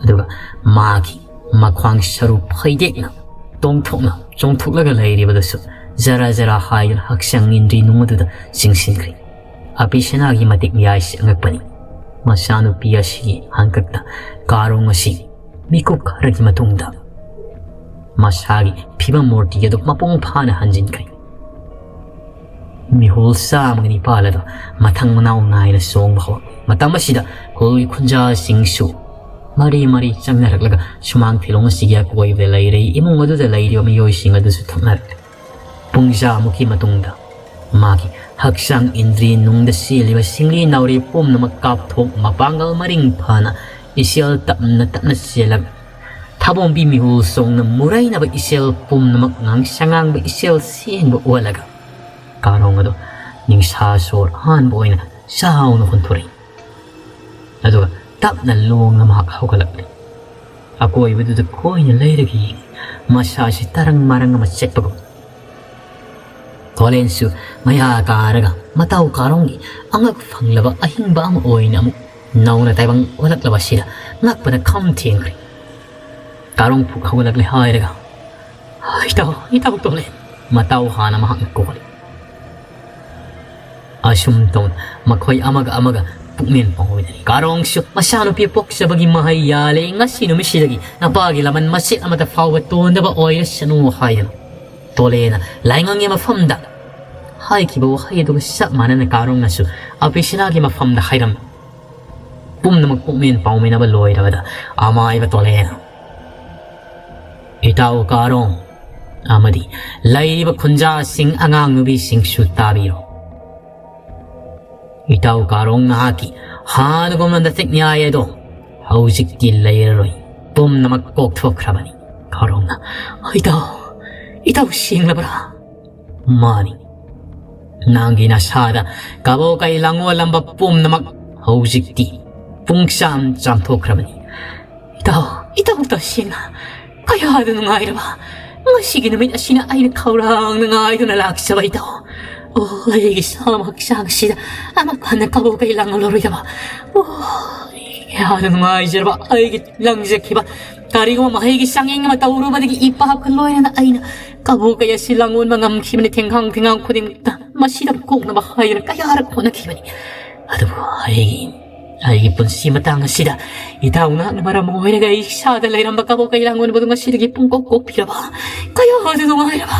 ꯑꯗꯨꯒ ꯃꯥꯒꯤ ꯃꯈ꯭ꯋꯥꯡ ꯁꯔꯨ ꯐꯩꯗꯦꯛꯅ ꯇꯣꯡꯊꯣꯛꯅ ꯆꯣꯡꯊꯣꯛꯂꯒ ꯂꯩꯔꯤꯕꯗꯨꯁꯨ ꯖꯔꯥ ꯖꯔꯥ ꯍꯥꯏꯗꯨꯅ ꯍꯛꯆꯥꯡ ꯏꯟꯗ꯭ꯔꯤ ꯅꯨꯡ ꯑꯗꯨꯗ ꯆꯤꯡꯁꯤꯟꯈ꯭ꯔꯦ꯫ ꯑꯕꯤꯁꯅꯥꯒꯤ ꯃꯇꯤꯛ ꯃꯌꯥꯏꯁꯤ ꯑꯉꯛꯄꯅꯤ꯫ ꯃꯆꯥꯅꯨꯄꯤ ꯑꯁꯤꯒꯤ ꯍꯥꯡꯀꯛꯇ ꯀꯥꯔꯣꯡ ꯑꯁꯤ ꯃꯤꯀꯨꯞ ꯈꯔꯒꯤ ꯃꯇꯨꯡꯗ ꯃꯁꯥꯒꯤ ꯐꯤꯕꯝ ꯃꯨꯔꯇꯤ ꯑꯗꯨ ꯃꯄꯨꯡ ꯐꯥꯅ ꯍꯟꯖꯤꯟꯈ꯭ꯔꯦ꯫ ꯃꯤꯍꯨꯜ ꯆꯥꯝꯃꯒ ꯅꯤꯄꯥꯜ ꯑꯗꯨ ꯃꯊꯪ ꯃꯅꯥꯎ ꯅꯥꯏꯅ ꯆꯣꯡꯕ ꯍꯧꯔꯛꯂꯦ꯫ ꯃꯇꯝ ꯑꯁꯤꯗ ꯈꯨꯜꯒꯤ ꯈꯨꯟꯖꯥꯁꯤꯡꯁꯨ ꯃꯔꯤ ꯃꯔꯤ ꯆꯪꯅꯔꯛꯂꯒ ꯁꯨꯃꯥꯡ ꯐꯤꯂꯣꯡ ꯑꯁꯤꯒꯤ ꯑꯀꯣꯏꯕꯗ ꯂꯩꯔꯦ꯫ ꯏꯃꯨꯡ ꯑꯗꯨꯗ ꯂꯩꯔꯤꯕ ꯃꯤꯑꯣꯏꯁꯤꯡ ꯑꯗꯨꯁꯨ ꯊꯣꯛꯅꯔꯛꯂꯦ꯫ ꯄꯨꯡꯖꯥꯃꯨꯛꯀꯤ ꯃꯇꯨꯡꯗ ꯃꯥꯒꯤ ꯍꯛꯆꯥꯡ ꯏꯟꯗ꯭ꯔꯤ ꯅꯨꯡꯗ ꯆꯦꯜꯂꯤꯕ ꯁꯤꯡꯂꯤ ꯅꯥꯎꯔꯤ ꯄꯨꯝꯅꯃꯛ ꯀꯥꯞꯊꯣꯛ ꯃꯄꯥꯡꯒꯜ ꯃꯔꯤꯡ ꯐꯅ ꯏꯆꯦꯜ ꯇꯞꯅ ꯇꯞꯅ ꯆꯦꯜꯂꯒ ꯊꯥꯕꯣꯡꯕꯤ ꯃꯤꯍꯨꯜ ꯆꯣꯡꯅ ꯃꯨꯔꯩꯅꯕ ꯏꯆꯦꯜ ꯄꯨꯝꯅꯃꯛ ꯉꯥꯡꯁꯪ ꯉꯥꯡꯕ ꯏꯆꯦꯜ ꯁꯦꯡꯕ ꯑꯣꯜꯂꯒ ꯀꯥꯔꯣꯡ ꯑꯗꯣ ꯅꯤꯡꯁꯥ ꯁꯣꯔ ꯑꯍꯥꯟꯕ ꯑꯣꯏꯅ ꯆꯥꯎꯅ ꯍꯣꯟꯊꯣꯔꯛꯏ꯫ ꯑꯗꯨꯒ ꯇꯞꯅ ꯂꯣꯡꯅ ꯃꯍꯥꯛ ꯍꯧꯒꯠꯂꯛꯂꯤ꯫ ꯑꯀꯣꯏꯕꯗꯨꯗ ꯀꯣꯏꯅ ꯂꯩꯔꯒ ꯌꯦꯡꯉꯤ꯫ ꯃꯁꯥꯁꯤ ꯇꯔꯪ ꯃꯔꯪ ꯑꯃ ꯆꯠꯄꯒꯨꯝ꯫ ꯊꯣꯂꯦꯟꯁꯨ ꯃꯌꯥ ꯀꯥꯔꯒ ꯃꯇꯥꯎ ꯀꯥꯔꯣꯡꯒꯤ ꯑꯉꯛ ꯐꯪꯂꯕ ꯑꯍꯤꯡꯕ ꯑꯃ ꯑꯣꯏꯅ ꯑꯃꯨꯛ ꯅꯧꯅ ꯇꯥꯏꯕꯪ ꯑꯣꯜꯂꯛꯂꯕ ꯑꯁꯤꯗ ꯉꯛꯄꯗ ꯈꯝ ꯊꯦꯡꯈ꯭ꯔꯦ꯫ ꯀꯥꯔꯣꯡ ꯐꯨꯛ ꯍꯧꯒꯠꯂꯛꯂꯦ ꯍꯥꯏꯔꯒ, "ꯏꯇꯥꯎ, ꯏꯇꯥꯎ ꯊꯣꯂꯦꯟ!" ꯃꯇꯥꯎ ꯍꯥꯟꯅ ꯃꯍꯥꯛꯅ ꯀꯧꯈꯠꯂꯤ꯫ ꯑꯁꯨꯝ ꯇꯧꯅ ꯃꯈꯣꯏ ꯑꯃꯒ ꯑꯃꯒ ꯄꯨꯛꯃꯦꯟ ꯄꯥꯎꯃꯤꯟꯅꯔꯤ꯫ ꯀꯥꯔꯣꯡꯁꯨ ꯃꯆꯥꯅꯨꯄꯤ ꯄꯣꯛꯆꯕꯒꯤ ꯃꯍꯩ ꯌꯥꯜꯂꯦ꯫ "ꯉꯁꯤ ꯅꯨꯃꯤꯠꯁꯤꯗꯒꯤ ꯅꯄꯥꯒꯤ ꯂꯃꯟ ꯃꯆꯦꯠ ꯑꯃꯠꯇ ꯐꯥꯎꯕ ꯇꯣꯟꯗꯕ ꯑꯣꯏꯔꯁꯅꯨ" ꯍꯥꯏꯗꯅ ꯇꯣꯂꯦꯅ ꯂꯥꯏꯉꯪꯒꯤ ꯃꯐꯝꯗ ꯍꯥꯏꯈꯤꯕ ꯋꯥꯍꯩ ꯑꯗꯨꯒ ꯆꯞ ꯃꯥꯟꯅꯅ ꯀꯥꯔꯣꯡꯅꯁꯨ ꯑꯄꯤꯁꯤꯅꯥꯒꯤ ꯃꯐꯝꯗ ꯍꯥꯏꯔꯝꯃꯤ꯫ ꯄꯨꯝꯅꯃꯛ ꯄꯨꯛꯃꯦꯟ ꯄꯥꯎꯃꯤꯟꯅꯕ ꯂꯣꯏꯔꯕꯗ ꯑꯃꯥꯏꯕ ꯇꯣꯂꯦꯅ, "ꯏꯇꯥꯎ ꯀꯥꯔꯣꯡ ꯑꯃꯗꯤ ꯂꯩꯔꯤꯕ ꯈꯨꯟꯖꯥꯁꯤꯡ, ꯑꯉꯥꯡ ꯅꯨꯄꯤꯁꯤꯡꯁꯨ ꯇꯥꯕꯤꯔꯣ꯫ ꯏꯇꯥꯎ ꯀꯥꯔꯣꯡ ꯅꯍꯥꯛꯀꯤ ꯍꯥꯟꯅꯒꯨꯝꯅ ꯅꯇꯤꯛ ꯅꯤꯌꯥꯏ ꯑꯗꯣ ꯍꯧꯖꯤꯛꯇꯤ ꯂꯩꯔꯔꯣꯏ꯫ ꯄꯨꯝꯅꯃꯛ ꯀꯣꯛꯊꯣꯛꯈ꯭ꯔꯕꯅꯤ꯫" ꯀꯥꯔꯣꯡꯅ, "ꯏꯇꯥꯎ, ꯏꯇꯥꯎ ꯁꯦꯡꯂꯕ꯭ꯔꯥ?" "ꯃꯥꯅꯤ꯫ ꯅꯪꯒꯤ ꯅꯁꯥꯗ ꯀꯕꯣꯀꯩ ꯂꯥꯡꯑꯣꯜꯂꯝꯕ ꯄꯨꯝꯅꯃꯛ ꯍꯧꯖꯤꯛꯇꯤ ꯄꯨꯡꯆꯥꯝ ꯆꯥꯝꯊꯣꯛꯈ꯭ꯔꯕꯅꯤ꯫" "ꯏꯇꯥꯎ, ꯏꯇꯥꯎ ꯇꯁꯦꯡꯅ ꯀꯌꯥꯗ ꯅꯨꯡꯉꯥꯏꯔꯕ ꯉꯁꯤꯒꯤ ꯅꯨꯃꯤꯠ ꯑꯁꯤꯅ ꯑꯩꯅ ꯈꯧꯔꯥꯡꯅ ꯉꯥꯏꯗꯨꯅ ꯂꯥꯛꯆꯕ ꯏꯇꯥꯎ꯫ ꯑꯣ, ꯑꯩꯒꯤ ꯁꯥꯃ ꯍꯛꯆꯥꯡ ꯑꯁꯤꯗ ꯑꯃꯨꯛ ꯍꯟꯅ ꯀꯕꯣꯀꯩ ꯂꯥꯡꯂꯔꯣꯏꯗꯕ꯫ ꯑꯣ, ꯀꯌꯥꯗ ꯅꯨꯡꯉꯥꯏꯖꯔꯕ ꯑꯩꯒꯤ ꯂꯪꯖꯈꯤꯕ ꯀꯔꯤꯒꯨꯝꯕ ꯃꯍꯩꯒꯤ ꯆꯥꯡꯌꯦꯡ ꯑꯃ ꯇꯧꯔꯨꯕꯗꯒꯤ ꯏ ꯄꯥꯞꯀ ꯂꯣꯏꯅꯅ ꯑꯩꯅ ꯀꯕꯣꯀꯩ ꯑꯁꯤ ꯂꯥꯡꯑꯣꯟꯕ ꯉꯝꯈꯤꯕꯅꯤ꯫ ꯊꯦꯡꯈꯥꯡ ꯊꯦꯡꯈꯥꯡ ꯈꯨꯗꯤꯡꯃꯛꯇ ꯃꯁꯤꯗ ꯀꯣꯛꯅꯕ ꯍꯥꯏꯗꯨꯅ ꯀꯌꯥꯔꯛ ꯍꯣꯠꯅꯈꯤꯕꯅꯤ꯫ ꯑꯗꯨꯕꯨ ꯑꯩꯒꯤ, ꯑꯩꯒꯤ ꯄꯨꯟꯁꯤ ꯃꯇꯥꯡ ꯑꯁꯤꯗ ꯏꯇꯥꯎ ꯅꯍꯥꯛꯅ ꯃꯔꯝ ꯑꯣꯏꯔꯒ ꯑꯩ ꯏꯁꯥꯗ ꯂꯩꯔꯝꯕ ꯀꯕꯣꯀꯩ ꯂꯥꯡꯑꯣꯟꯕꯗꯨ ꯉꯁꯤꯗꯒꯤ ꯄꯨꯡꯀꯣꯛ ꯀꯣꯛꯄꯤꯔꯕ꯫ ꯀꯌꯥꯗ ꯅꯨꯡꯉꯥꯏꯔꯕ꯫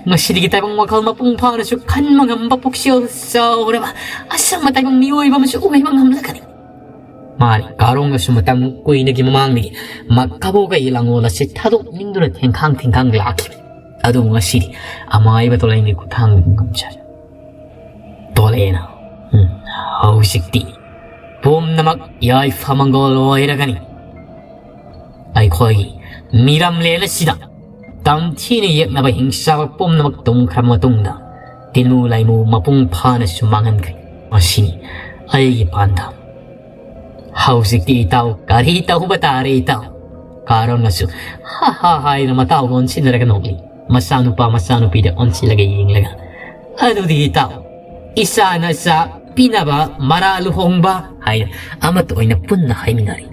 ꯉꯁꯤꯗꯒꯤ ꯇꯥꯏꯕꯪ ꯋꯥꯈꯜ ꯃꯄꯨꯡ ꯐꯥꯅꯁꯨ ꯈꯟꯕ ꯉꯝꯕ ꯄꯨꯛꯆꯦꯜ ꯆꯥꯎꯔꯕ ꯑꯁꯪꯕ ꯇꯥꯏꯕꯪ ꯃꯤꯑꯣꯏꯕ ꯑꯃꯁꯨ ꯑꯣꯏꯕ ꯉꯝꯂꯒꯅꯤ꯫" ꯃꯥꯅꯤ, ꯀꯥꯔꯣꯡꯅꯁꯨ ꯃꯇꯝ ꯀꯨꯏꯅꯒꯤ ꯃꯃꯥꯡꯗꯒꯤ ꯃ-, ꯀꯕꯣꯀꯩ ꯂꯥꯡꯑꯣꯜ ꯑꯁꯤ ꯊꯥꯗꯣꯛꯅꯤꯡꯗꯨꯅ ꯊꯦꯡꯈꯥꯡ ꯊꯦꯡꯈꯥꯡ ꯂꯥꯛꯈꯤꯕꯅꯤ꯫ ꯑꯗꯨꯕꯨ ꯉꯁꯤꯗꯤ ꯑꯃꯥꯏꯕ ꯇꯣꯂꯦꯟꯒꯤ ꯈꯨꯠꯊꯥꯡꯗ ꯉꯝꯖꯔꯦ꯫ ꯇꯣꯂꯦꯅ, ꯎꯝ, ꯍꯧꯖꯤꯛꯇꯤ ꯄꯨꯝꯅꯃꯛ ꯌꯥꯏꯐ ꯃꯪꯒꯣꯜ ꯑꯣꯏꯔꯒꯅꯤ꯫ ꯑꯩꯈꯣꯏꯒꯤ ꯃꯤꯔꯝꯂꯦꯟ ꯑꯁꯤꯗ ꯇꯝꯊꯤꯅ ꯌꯦꯛꯅꯕ ꯍꯤꯡꯆꯥꯕ ꯄꯨꯝꯅꯃꯛ ꯇꯨꯝꯈ꯭ꯔꯕ ꯃꯇꯨꯡꯗ, ꯇꯤꯟꯃꯨ ꯂꯥꯏꯃꯨ ꯃꯄꯨꯡ ꯐꯥꯅꯁꯨ ꯃꯥꯡꯍꯟꯈ꯭ꯔꯦ꯫ ꯃꯁꯤꯅꯤ ꯑꯩꯒꯤ ꯄꯥꯟꯗꯝ꯫ ꯍꯧꯖꯤꯛꯇꯤ ꯏꯇꯥꯎ ꯀꯔꯤ ꯇꯧꯕ ꯇꯥꯔꯦ ꯏꯇꯥꯎ? ꯀꯥꯔꯣꯡꯅꯁꯨ ꯍꯥ ꯍꯥ ꯍꯥꯏꯅ ꯃꯇꯥꯎꯒ ꯑꯣꯟꯁꯤꯟꯅꯔꯒ ꯅꯣꯛꯂꯤ꯫ ꯃꯆꯥꯅꯨꯄꯥ ꯃꯆꯥꯅꯨꯄꯤꯗ ꯑꯣꯟꯁꯤꯜꯂꯒ ꯌꯦꯡꯂꯒ, "ꯑꯗꯨꯗꯤ ꯏꯇꯥꯎ, ꯏꯆꯥꯅ ꯆꯥꯛ ꯄꯤꯅꯕ ꯃꯔꯥ ꯂꯨꯍꯣꯡꯕ" ꯍꯥꯏꯅ ꯑꯃꯠꯇ ꯑꯣꯏꯅ ꯄꯨꯟꯅ ꯍꯥꯏꯃꯤꯟꯅꯔꯤ꯫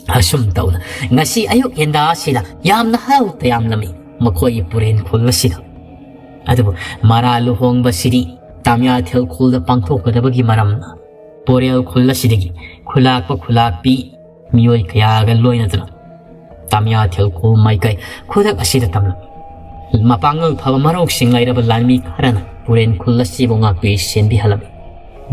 ꯑꯁꯨꯝ ꯇꯧꯅ ꯉꯁꯤ ꯑꯌꯨꯛ ꯌꯦꯟꯗꯥ ꯑꯁꯤꯗ ꯌꯥꯝꯅ ꯍꯔꯥꯎ ꯇꯌꯥꯝꯂꯝꯃꯤ ꯃꯈꯣꯏꯒꯤ ꯄꯨꯔꯦꯟ ꯈꯨꯜ ꯑꯁꯤꯗ꯫ ꯑꯗꯨꯕꯨ ꯃꯔꯥ ꯂꯨꯍꯣꯡꯕꯁꯤꯗꯤ ꯇꯥꯃꯤꯌꯥꯊꯦꯜ ꯈꯨꯜꯗ ꯄꯥꯡꯊꯣꯛꯀꯗꯕꯒꯤ ꯃꯔꯝꯅ ꯄꯣꯔꯦꯜ ꯈꯨꯜ ꯑꯁꯤꯗꯒꯤ ꯈꯨꯂꯥꯛꯄ ꯈꯨꯂꯥꯛꯄꯤ ꯃꯤꯑꯣꯏ ꯀꯌꯥꯒ ꯂꯣꯏꯅꯗꯨꯅ ꯇꯥꯃꯤꯌꯥꯊꯦꯜ ꯈꯨꯜ ꯃꯥꯏꯀꯩ ꯈꯨꯗꯛ ꯑꯁꯤꯗ ꯇꯝꯂꯝꯃꯤ꯫ ꯃꯄꯥꯡꯒꯜ ꯐꯕ ꯃꯔꯧꯁꯤꯡ ꯂꯩꯔꯕ ꯂꯥꯟꯃꯤ ꯈꯔꯅ ꯄꯨꯔꯦꯟ ꯈꯨꯜ ꯑꯁꯤꯕꯨ ꯉꯥꯛꯄꯤ ꯁꯦꯟꯕꯤꯍꯜꯂꯝꯃꯤ꯫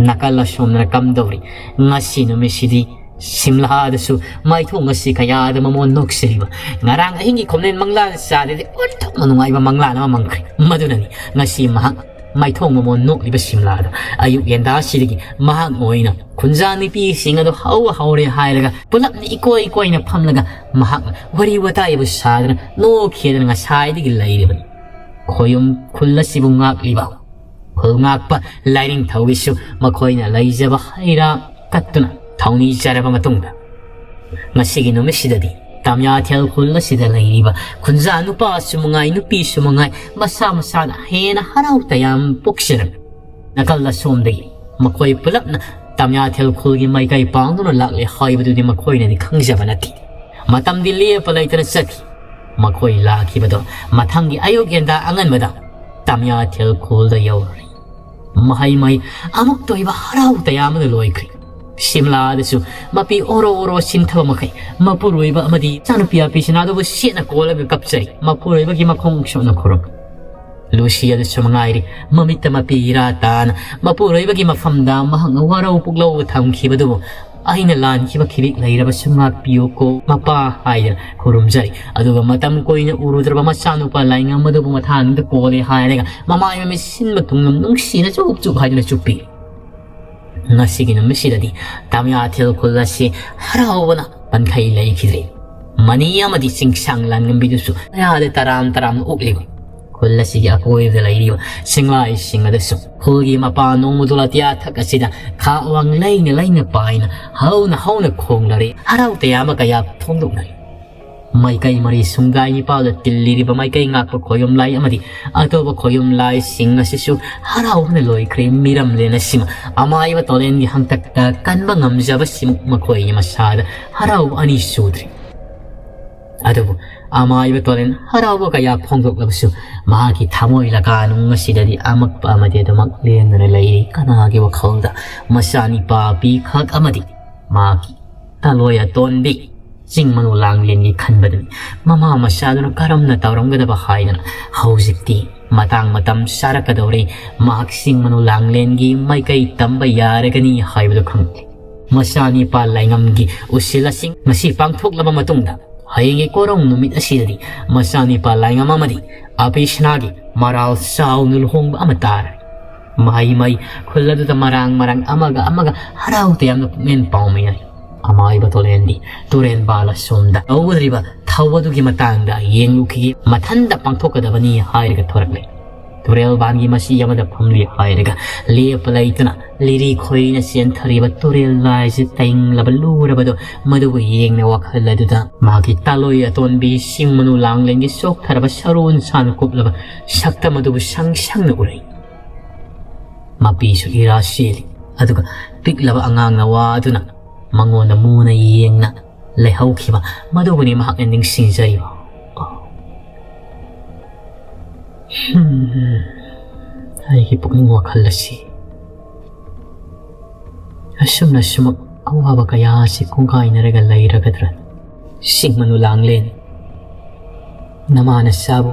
ꯅꯥꯀꯜ ꯑꯁꯣꯝꯗꯅ ꯀꯝꯗꯧꯔꯤ? ꯉꯁꯤ ꯅꯨꯃꯤꯠꯁꯤꯗꯤ ꯁꯤꯝꯂꯥꯗꯁꯨ ꯃꯥꯏꯊꯣꯡ ꯑꯁꯤ ꯀꯌꯥꯗ ꯃꯃꯣꯟ ꯅꯣꯛꯆꯔꯤꯕ ꯉꯔꯥꯡ ꯑꯍꯤꯡꯒꯤ ꯈꯣꯝꯂꯦꯟ ꯃꯪꯂꯥ ꯆꯥꯗꯗꯤ ꯑꯣꯟꯊꯣꯛꯅ ꯅꯨꯡꯉꯥꯏꯕ ꯃꯪꯂꯥꯟ ꯑꯃ ꯃꯪꯈ꯭ꯔꯦ꯫ ꯃꯗꯨꯅꯅꯤ ꯉꯁꯤ ꯃꯍꯥꯛ ꯃꯥꯏꯊꯣꯡ ꯃꯃꯣꯟ ꯅꯣꯛꯂꯤꯕ ꯁꯤꯝꯂꯥꯗ꯫ ꯑꯌꯨꯛ ꯌꯦꯟꯗꯥꯁꯤꯗꯒꯤ ꯃꯍꯥꯛ ꯑꯣꯏꯅ ꯈꯨꯟꯖꯥ ꯅꯨꯄꯤꯁꯤꯡ ꯑꯗꯨ ꯍꯧ ꯍꯧꯔꯦ ꯍꯥꯏꯔꯒ ꯄꯨꯂꯞꯅ ꯏꯀꯣꯏ ꯀꯣꯏꯅ ꯐꯝꯂꯒ ꯃꯍꯥꯛꯅ ꯋꯥꯔꯤ ꯋꯥꯇꯥꯏꯕꯨ ꯁꯥꯗꯅ ꯅꯣꯛꯈꯤꯗꯅ ꯉꯁꯥꯏꯗꯒꯤ ꯂꯩꯔꯤꯕꯅꯤ꯫ ꯈꯣꯌꯨꯝ ꯈꯨꯜ ꯑꯁꯤꯕꯨ ꯉꯥꯛꯂꯤꯕ ꯈꯨꯜ ꯉꯥꯛꯄ ꯂꯥꯏꯅꯤꯡꯊꯧꯒꯤꯁꯨ ꯃꯈꯣꯏꯅ ꯂꯩꯖꯕ ꯍꯩ ꯔꯥ ꯀꯠꯇꯨꯅ ꯊꯧꯅꯤꯖꯔꯕ ꯃꯇꯨꯡꯗ, ꯉꯁꯤꯒꯤ ꯅꯨꯃꯤꯠꯁꯤꯗꯗꯤ ꯇꯥꯃꯤꯌꯥꯊꯦꯜ ꯈꯨꯜ ꯑꯁꯤꯗ ꯂꯩꯔꯤꯕ ꯈꯨꯟꯖꯥ ꯅꯨꯄꯥꯁꯨ ꯃꯉꯥꯏ, ꯅꯨꯄꯤꯁꯨ ꯃꯉꯥꯏ, ꯃꯁꯥ ꯃꯁꯥꯅ ꯍꯦꯟꯅ ꯍꯔꯥꯎ ꯇꯌꯥꯝ ꯄꯣꯛꯆꯔꯝꯃꯤ꯫ ꯅꯥꯀꯜ ꯑꯁꯣꯝꯗꯒꯤ ꯃꯈꯣꯏ ꯄꯨꯂꯞꯅ ꯇꯥꯃꯤꯌꯥꯊꯦꯜ ꯈꯨꯜꯒꯤ ꯃꯥꯏꯀꯩ ꯄꯥꯡꯗꯨꯅ ꯂꯥꯛꯂꯦ ꯍꯥꯏꯕꯗꯨꯗꯤ ꯃꯈꯣꯏꯅꯗꯤ ꯈꯪꯖꯕ ꯅꯠꯇꯦ꯫ ꯃꯇꯝꯗꯤ ꯂꯦꯞꯄ ꯂꯩꯇꯅ ꯆꯠꯈꯤ꯫ ꯃꯈꯣꯏ ꯂꯥꯛꯈꯤꯕꯗꯣ ꯃꯊꯪꯒꯤ ꯑꯌꯨꯛ ꯌꯦꯟꯗꯥ ꯑꯉꯟꯕꯗ ꯇꯥꯃꯤꯌꯥꯊꯦꯜ ꯈꯨꯜꯗ ꯌꯧꯔꯦ꯫ ꯃꯍꯩ ꯃꯍꯩ ꯑꯃꯨꯛꯇ ꯑꯣꯏꯕ ꯍꯔꯥꯎ ꯇꯌꯥꯝꯕꯗ ꯂꯣꯏꯈ꯭ꯔꯦ꯫ ꯁꯤꯝꯂꯥꯗꯁꯨ ꯃꯄꯤ ꯑꯣꯔꯣ ꯑꯣꯔꯣ ꯁꯤꯟꯊꯕ ꯃꯈꯩ ꯃꯄꯨꯔꯣꯏꯕ ꯑꯃꯗꯤ ꯏꯆꯥꯅꯨꯄꯤ ꯑꯄꯤꯁꯤꯅꯥꯗꯨꯕꯨ ꯁꯦꯠꯅ ꯀꯣꯜꯂꯒ ꯀꯞꯆꯔꯤ꯫ ꯃꯄꯨꯔꯣꯏꯕꯒꯤ ꯃꯈꯣꯡ ꯁꯣꯛꯅ ꯈꯨꯔꯨꯝ꯫ ꯂꯨꯁꯤ ꯑꯗꯨꯁꯨ ꯃꯉꯥꯏꯔꯤ, ꯃꯃꯤꯠꯇ ꯃꯄꯤ ꯏꯔꯥ ꯇꯥꯅ ꯃꯄꯨꯔꯣꯏꯕꯒꯤ ꯃꯐꯝꯗ ꯃꯍꯥꯛꯅ ꯋꯥꯔꯧ ꯄꯨꯛꯂꯧꯕ ꯊꯝꯈꯤꯕꯗꯨꯕꯨ, "ꯑꯩꯅ ꯂꯥꯟꯈꯤꯕ ꯈꯤꯔꯤꯛ ꯂꯩꯔꯕꯁꯨ ꯉꯥꯛꯄꯤꯌꯨꯀꯣ ꯃꯄꯥ" ꯍꯥꯏꯗꯅ ꯈꯨꯔꯨꯝꯖꯔꯤ꯫ ꯑꯗꯨꯒ ꯃꯇꯝ ꯀꯨꯏꯅ ꯎꯔꯨꯗ꯭ꯔꯕ ꯃꯆꯥꯅꯨꯄꯥ ꯂꯥꯏꯉꯝ ꯑꯗꯨꯕꯨ ꯃꯊꯥꯅꯤꯗ ꯀꯣꯜꯂꯦ ꯍꯥꯏꯔꯒ ꯃꯃꯥꯏ ꯃꯃꯤꯠ ꯁꯤꯟꯕ ꯊꯨꯡꯅ ꯅꯨꯡꯁꯤꯅ ꯆꯨꯞ ꯆꯨꯞ ꯍꯥꯏꯗꯨꯅ ꯆꯨꯞꯄꯤ꯫ ꯉꯁꯤꯒꯤ ꯅꯨꯃꯤꯠꯁꯤꯗꯗꯤ ꯇꯥꯃꯤꯌꯥꯊꯦꯜ ꯈꯨꯜ ꯑꯁꯤ ꯍꯔꯥꯎꯕꯅ ꯄꯟꯈꯩ ꯂꯩꯈꯤꯗ꯭ꯔꯦ꯫ ꯃꯅꯤ ꯑꯃꯗꯤ ꯆꯤꯡꯁꯥꯡ ꯂꯥꯟꯉꯝꯕꯤꯗꯨꯁꯨ ꯀꯌꯥꯗ ꯇꯔꯥꯝ ꯇꯔꯥꯝꯅ ꯑꯣꯛꯂꯤꯕ ꯈꯨꯜ ꯑꯁꯤꯒꯤ ꯑꯀꯣꯏꯕꯗ ꯂꯩꯔꯤꯕ ꯆꯤꯡꯂꯥꯏꯁꯤꯡ ꯑꯗꯨꯁꯨ ꯈꯨꯜꯒꯤ ꯃꯄꯥꯟ ꯅꯣꯡꯃꯗꯨ ꯑꯇꯤꯌꯥ ꯊꯛ ꯑꯁꯤꯗ ꯈꯥꯛ ꯋꯥꯡ ꯂꯩꯅ ꯂꯩꯅ ꯄꯥꯏꯅ ꯍꯧꯅ ꯍꯧꯅ ꯈꯣꯡꯂꯔꯦ꯫ ꯍꯔꯥꯎ ꯇꯌꯥꯝꯕ ꯀꯌꯥ ꯐꯣꯡꯗꯣꯛꯅꯔꯤ꯫ ꯃꯥꯏꯀꯩ ꯃꯔꯤ ꯁꯨꯝꯒꯥꯏ ꯅꯤꯄꯥꯜꯗ ꯇꯤꯜꯂꯤꯔꯤꯕ ꯃꯥꯏꯀꯩ ꯉꯥꯛꯄ ꯈꯣꯌꯨꯝ ꯂꯥꯏ ꯑꯃꯗꯤ ꯑꯇꯣꯞꯄ ꯈꯣꯌꯨꯝ ꯂꯥꯏꯁꯤꯡ ꯑꯁꯤꯁꯨ ꯍꯔꯥꯎꯕꯅ ꯂꯣꯏꯈ꯭ꯔꯦ꯫ ꯃꯤꯔꯝꯂꯦꯟ ꯑꯁꯤꯃ ꯑꯃꯥꯏꯕ ꯇꯣꯂꯦꯟꯒꯤ ꯍꯪꯇꯛꯇ ꯀꯟꯕ ꯉꯝꯖꯕꯁꯤꯃꯨꯛ ꯃꯈꯣꯏꯒꯤ ꯃꯁꯥꯗ ꯍꯔꯥꯎꯕ ꯑꯅꯤ ꯁꯨꯗ꯭ꯔꯤ꯫ ꯑꯗꯨꯕꯨ ꯑꯃꯥꯏꯕ ꯇꯣꯂꯦꯟ ꯍꯔꯥꯎꯕ ꯀꯌꯥ ꯐꯣꯡꯗꯣꯛꯂꯕꯁꯨ ꯃꯍꯥꯛꯀꯤ ꯊꯃꯣꯏ ꯂꯀꯥꯅꯨꯡ ꯑꯁꯤꯗꯗꯤ ꯑꯃꯛꯄ ꯑꯃꯗꯤ ꯑꯗꯨꯃꯛ ꯂꯦꯡꯗꯅ ꯂꯩꯔꯤ꯫ ꯀꯅꯥꯒꯤ ꯋꯥꯈꯜꯗ ꯃꯆꯥꯅꯤꯄꯥ ꯄꯤꯈꯛ ꯑꯃꯗꯤ ꯃꯍꯥꯛꯀꯤ ꯇꯂꯣꯏ ꯑꯇꯣꯟꯕꯤ ꯆꯤꯡ ꯃꯅꯨ ꯂꯥꯡꯂꯦꯟꯒꯤ ꯈꯟꯕꯗꯨꯅꯤ꯫ ꯃꯃꯥ ꯃꯆꯥꯗꯨꯅ ꯀꯔꯝꯅ ꯇꯧꯔꯝꯒꯗꯕ ꯍꯥꯏꯗꯅ ꯍꯧꯖꯤꯛꯇꯤ ꯃꯇꯥꯡ ꯃꯇꯝ ꯆꯥꯔꯛꯀꯗꯧꯔꯤ꯫ ꯃꯍꯥꯛ ꯆꯤꯡ ꯃꯅꯨ ꯂꯥꯡꯂꯦꯟꯒꯤ ꯃꯥꯏꯀꯩ ꯇꯝꯕ ꯌꯥꯔꯒꯅꯤ ꯍꯥꯏꯕꯗꯨ ꯈꯪꯂꯦ꯫ ꯃꯆꯥꯅꯤꯄꯥ ꯂꯥꯏꯉꯝꯒꯤ ꯎꯁꯤꯜ ꯑꯁꯤ ꯉꯁꯤ ꯄꯥꯡꯊꯣꯛꯂꯕ ꯃꯇꯨꯡꯗ ꯍꯌꯦꯡꯒꯤ ꯀꯣꯔꯧ ꯅꯨꯃꯤꯠ ꯑꯁꯤꯗꯗꯤ ꯃꯆꯥꯅꯤꯄꯥ ꯂꯥꯏꯉꯝ ꯑꯃꯗꯤ ꯑꯄꯤꯁꯅꯥꯒꯤ ꯃꯔꯥꯜ ꯆꯥꯎꯅ ꯂꯨꯍꯣꯡꯕ ꯑꯃ ꯇꯥꯔꯦ꯫ ꯃꯍꯩ ꯃꯍꯩ ꯈꯨꯜ ꯑꯗꯨꯗ ꯃꯔꯥꯡ ꯃꯔꯥꯡ ꯑꯃꯒ ꯑꯃꯒ ꯍꯔꯥꯎ ꯇꯌꯥꯝꯅ ꯄꯨꯛꯅꯦꯟ ꯄꯥꯎꯃꯤꯅꯩ꯫ ꯑꯃꯥꯏꯕ ꯇꯣꯂꯦꯟꯗꯤ ꯇꯨꯔꯦꯟ ꯄꯥꯜ ꯑꯁꯣꯝꯗ ꯇꯧꯒꯗꯧꯔꯤꯕ ꯊꯧ ꯑꯗꯨꯒꯤ ꯃꯇꯥꯡꯗ ꯌꯦꯡꯂꯨꯈꯤꯒꯦ, ꯃꯊꯟꯇ ꯄꯥꯡꯊꯣꯛꯀꯗꯕꯅꯤ ꯍꯥꯏꯔꯒ ꯊꯣꯔꯛꯂꯦ꯫ ꯇꯨꯔꯦꯜ ꯄꯥꯟꯒꯤ ꯃꯁꯤ ꯑꯃꯗ ꯐꯝꯂꯤ ꯍꯥꯏꯔꯒ ꯂꯦꯞꯄ ꯂꯩꯇꯅ ꯂꯤꯔꯤ ꯈꯣꯏꯅ ꯆꯦꯟꯊꯔꯤꯕ ꯇꯨꯔꯦꯜ ꯂꯥꯏꯁꯤ ꯇꯦꯡꯂꯕ ꯂꯨꯔꯕꯗꯣ ꯃꯗꯨꯕꯨ ꯌꯦꯡꯅ ꯋꯥꯈꯜ ꯑꯗꯨꯗ ꯃꯥꯒꯤ ꯇꯥꯂꯣꯏ ꯑꯇꯣꯟꯕꯤ ꯁꯤꯡ ꯃꯅꯨ ꯂꯥꯡꯂꯦꯟꯒꯤ ꯆꯣꯛꯊꯔꯕ ꯁꯔꯨ ꯅꯁꯥꯅ ꯀꯨꯞꯂꯕ ꯁꯛꯇꯝ ꯑꯗꯨꯕꯨ ꯁꯪ ꯁꯪꯅ ꯎꯔꯛꯏ꯫ ꯃꯄꯤꯁꯨ ꯏꯔꯥ ꯆꯦꯜꯂꯤ꯫ ꯑꯗꯨꯒ ꯄꯤꯛꯂꯕ ꯑꯉꯥꯡ ꯅꯋꯥ ꯑꯗꯨꯅ ꯃꯉꯣꯟꯗ ꯃꯨꯅ ꯌꯦꯡꯅ ꯂꯩꯍꯧꯈꯤꯕ ꯃꯗꯨꯕꯨꯅꯤ ꯃꯍꯥꯛꯅ ꯅꯤꯡꯁꯤꯡꯖꯔꯤꯕ꯫ ꯍꯝ, ꯑꯩꯒꯤ ꯄꯨꯛꯅꯤꯡ ꯋꯥꯈꯜ ꯑꯁꯤ ꯑꯁꯨꯝꯅ ꯁꯨꯃꯛ ꯑꯋꯥꯕ ꯀꯌꯥ ꯑꯁꯤ ꯈꯣꯡꯒꯥꯏꯅꯔꯒ ꯂꯩꯔꯒꯗ꯭ꯔꯥ? ꯁꯤꯡ ꯃꯅꯨ ꯂꯥꯡꯂꯦꯟ, ꯅꯃꯥ ꯅꯆꯥꯕꯨ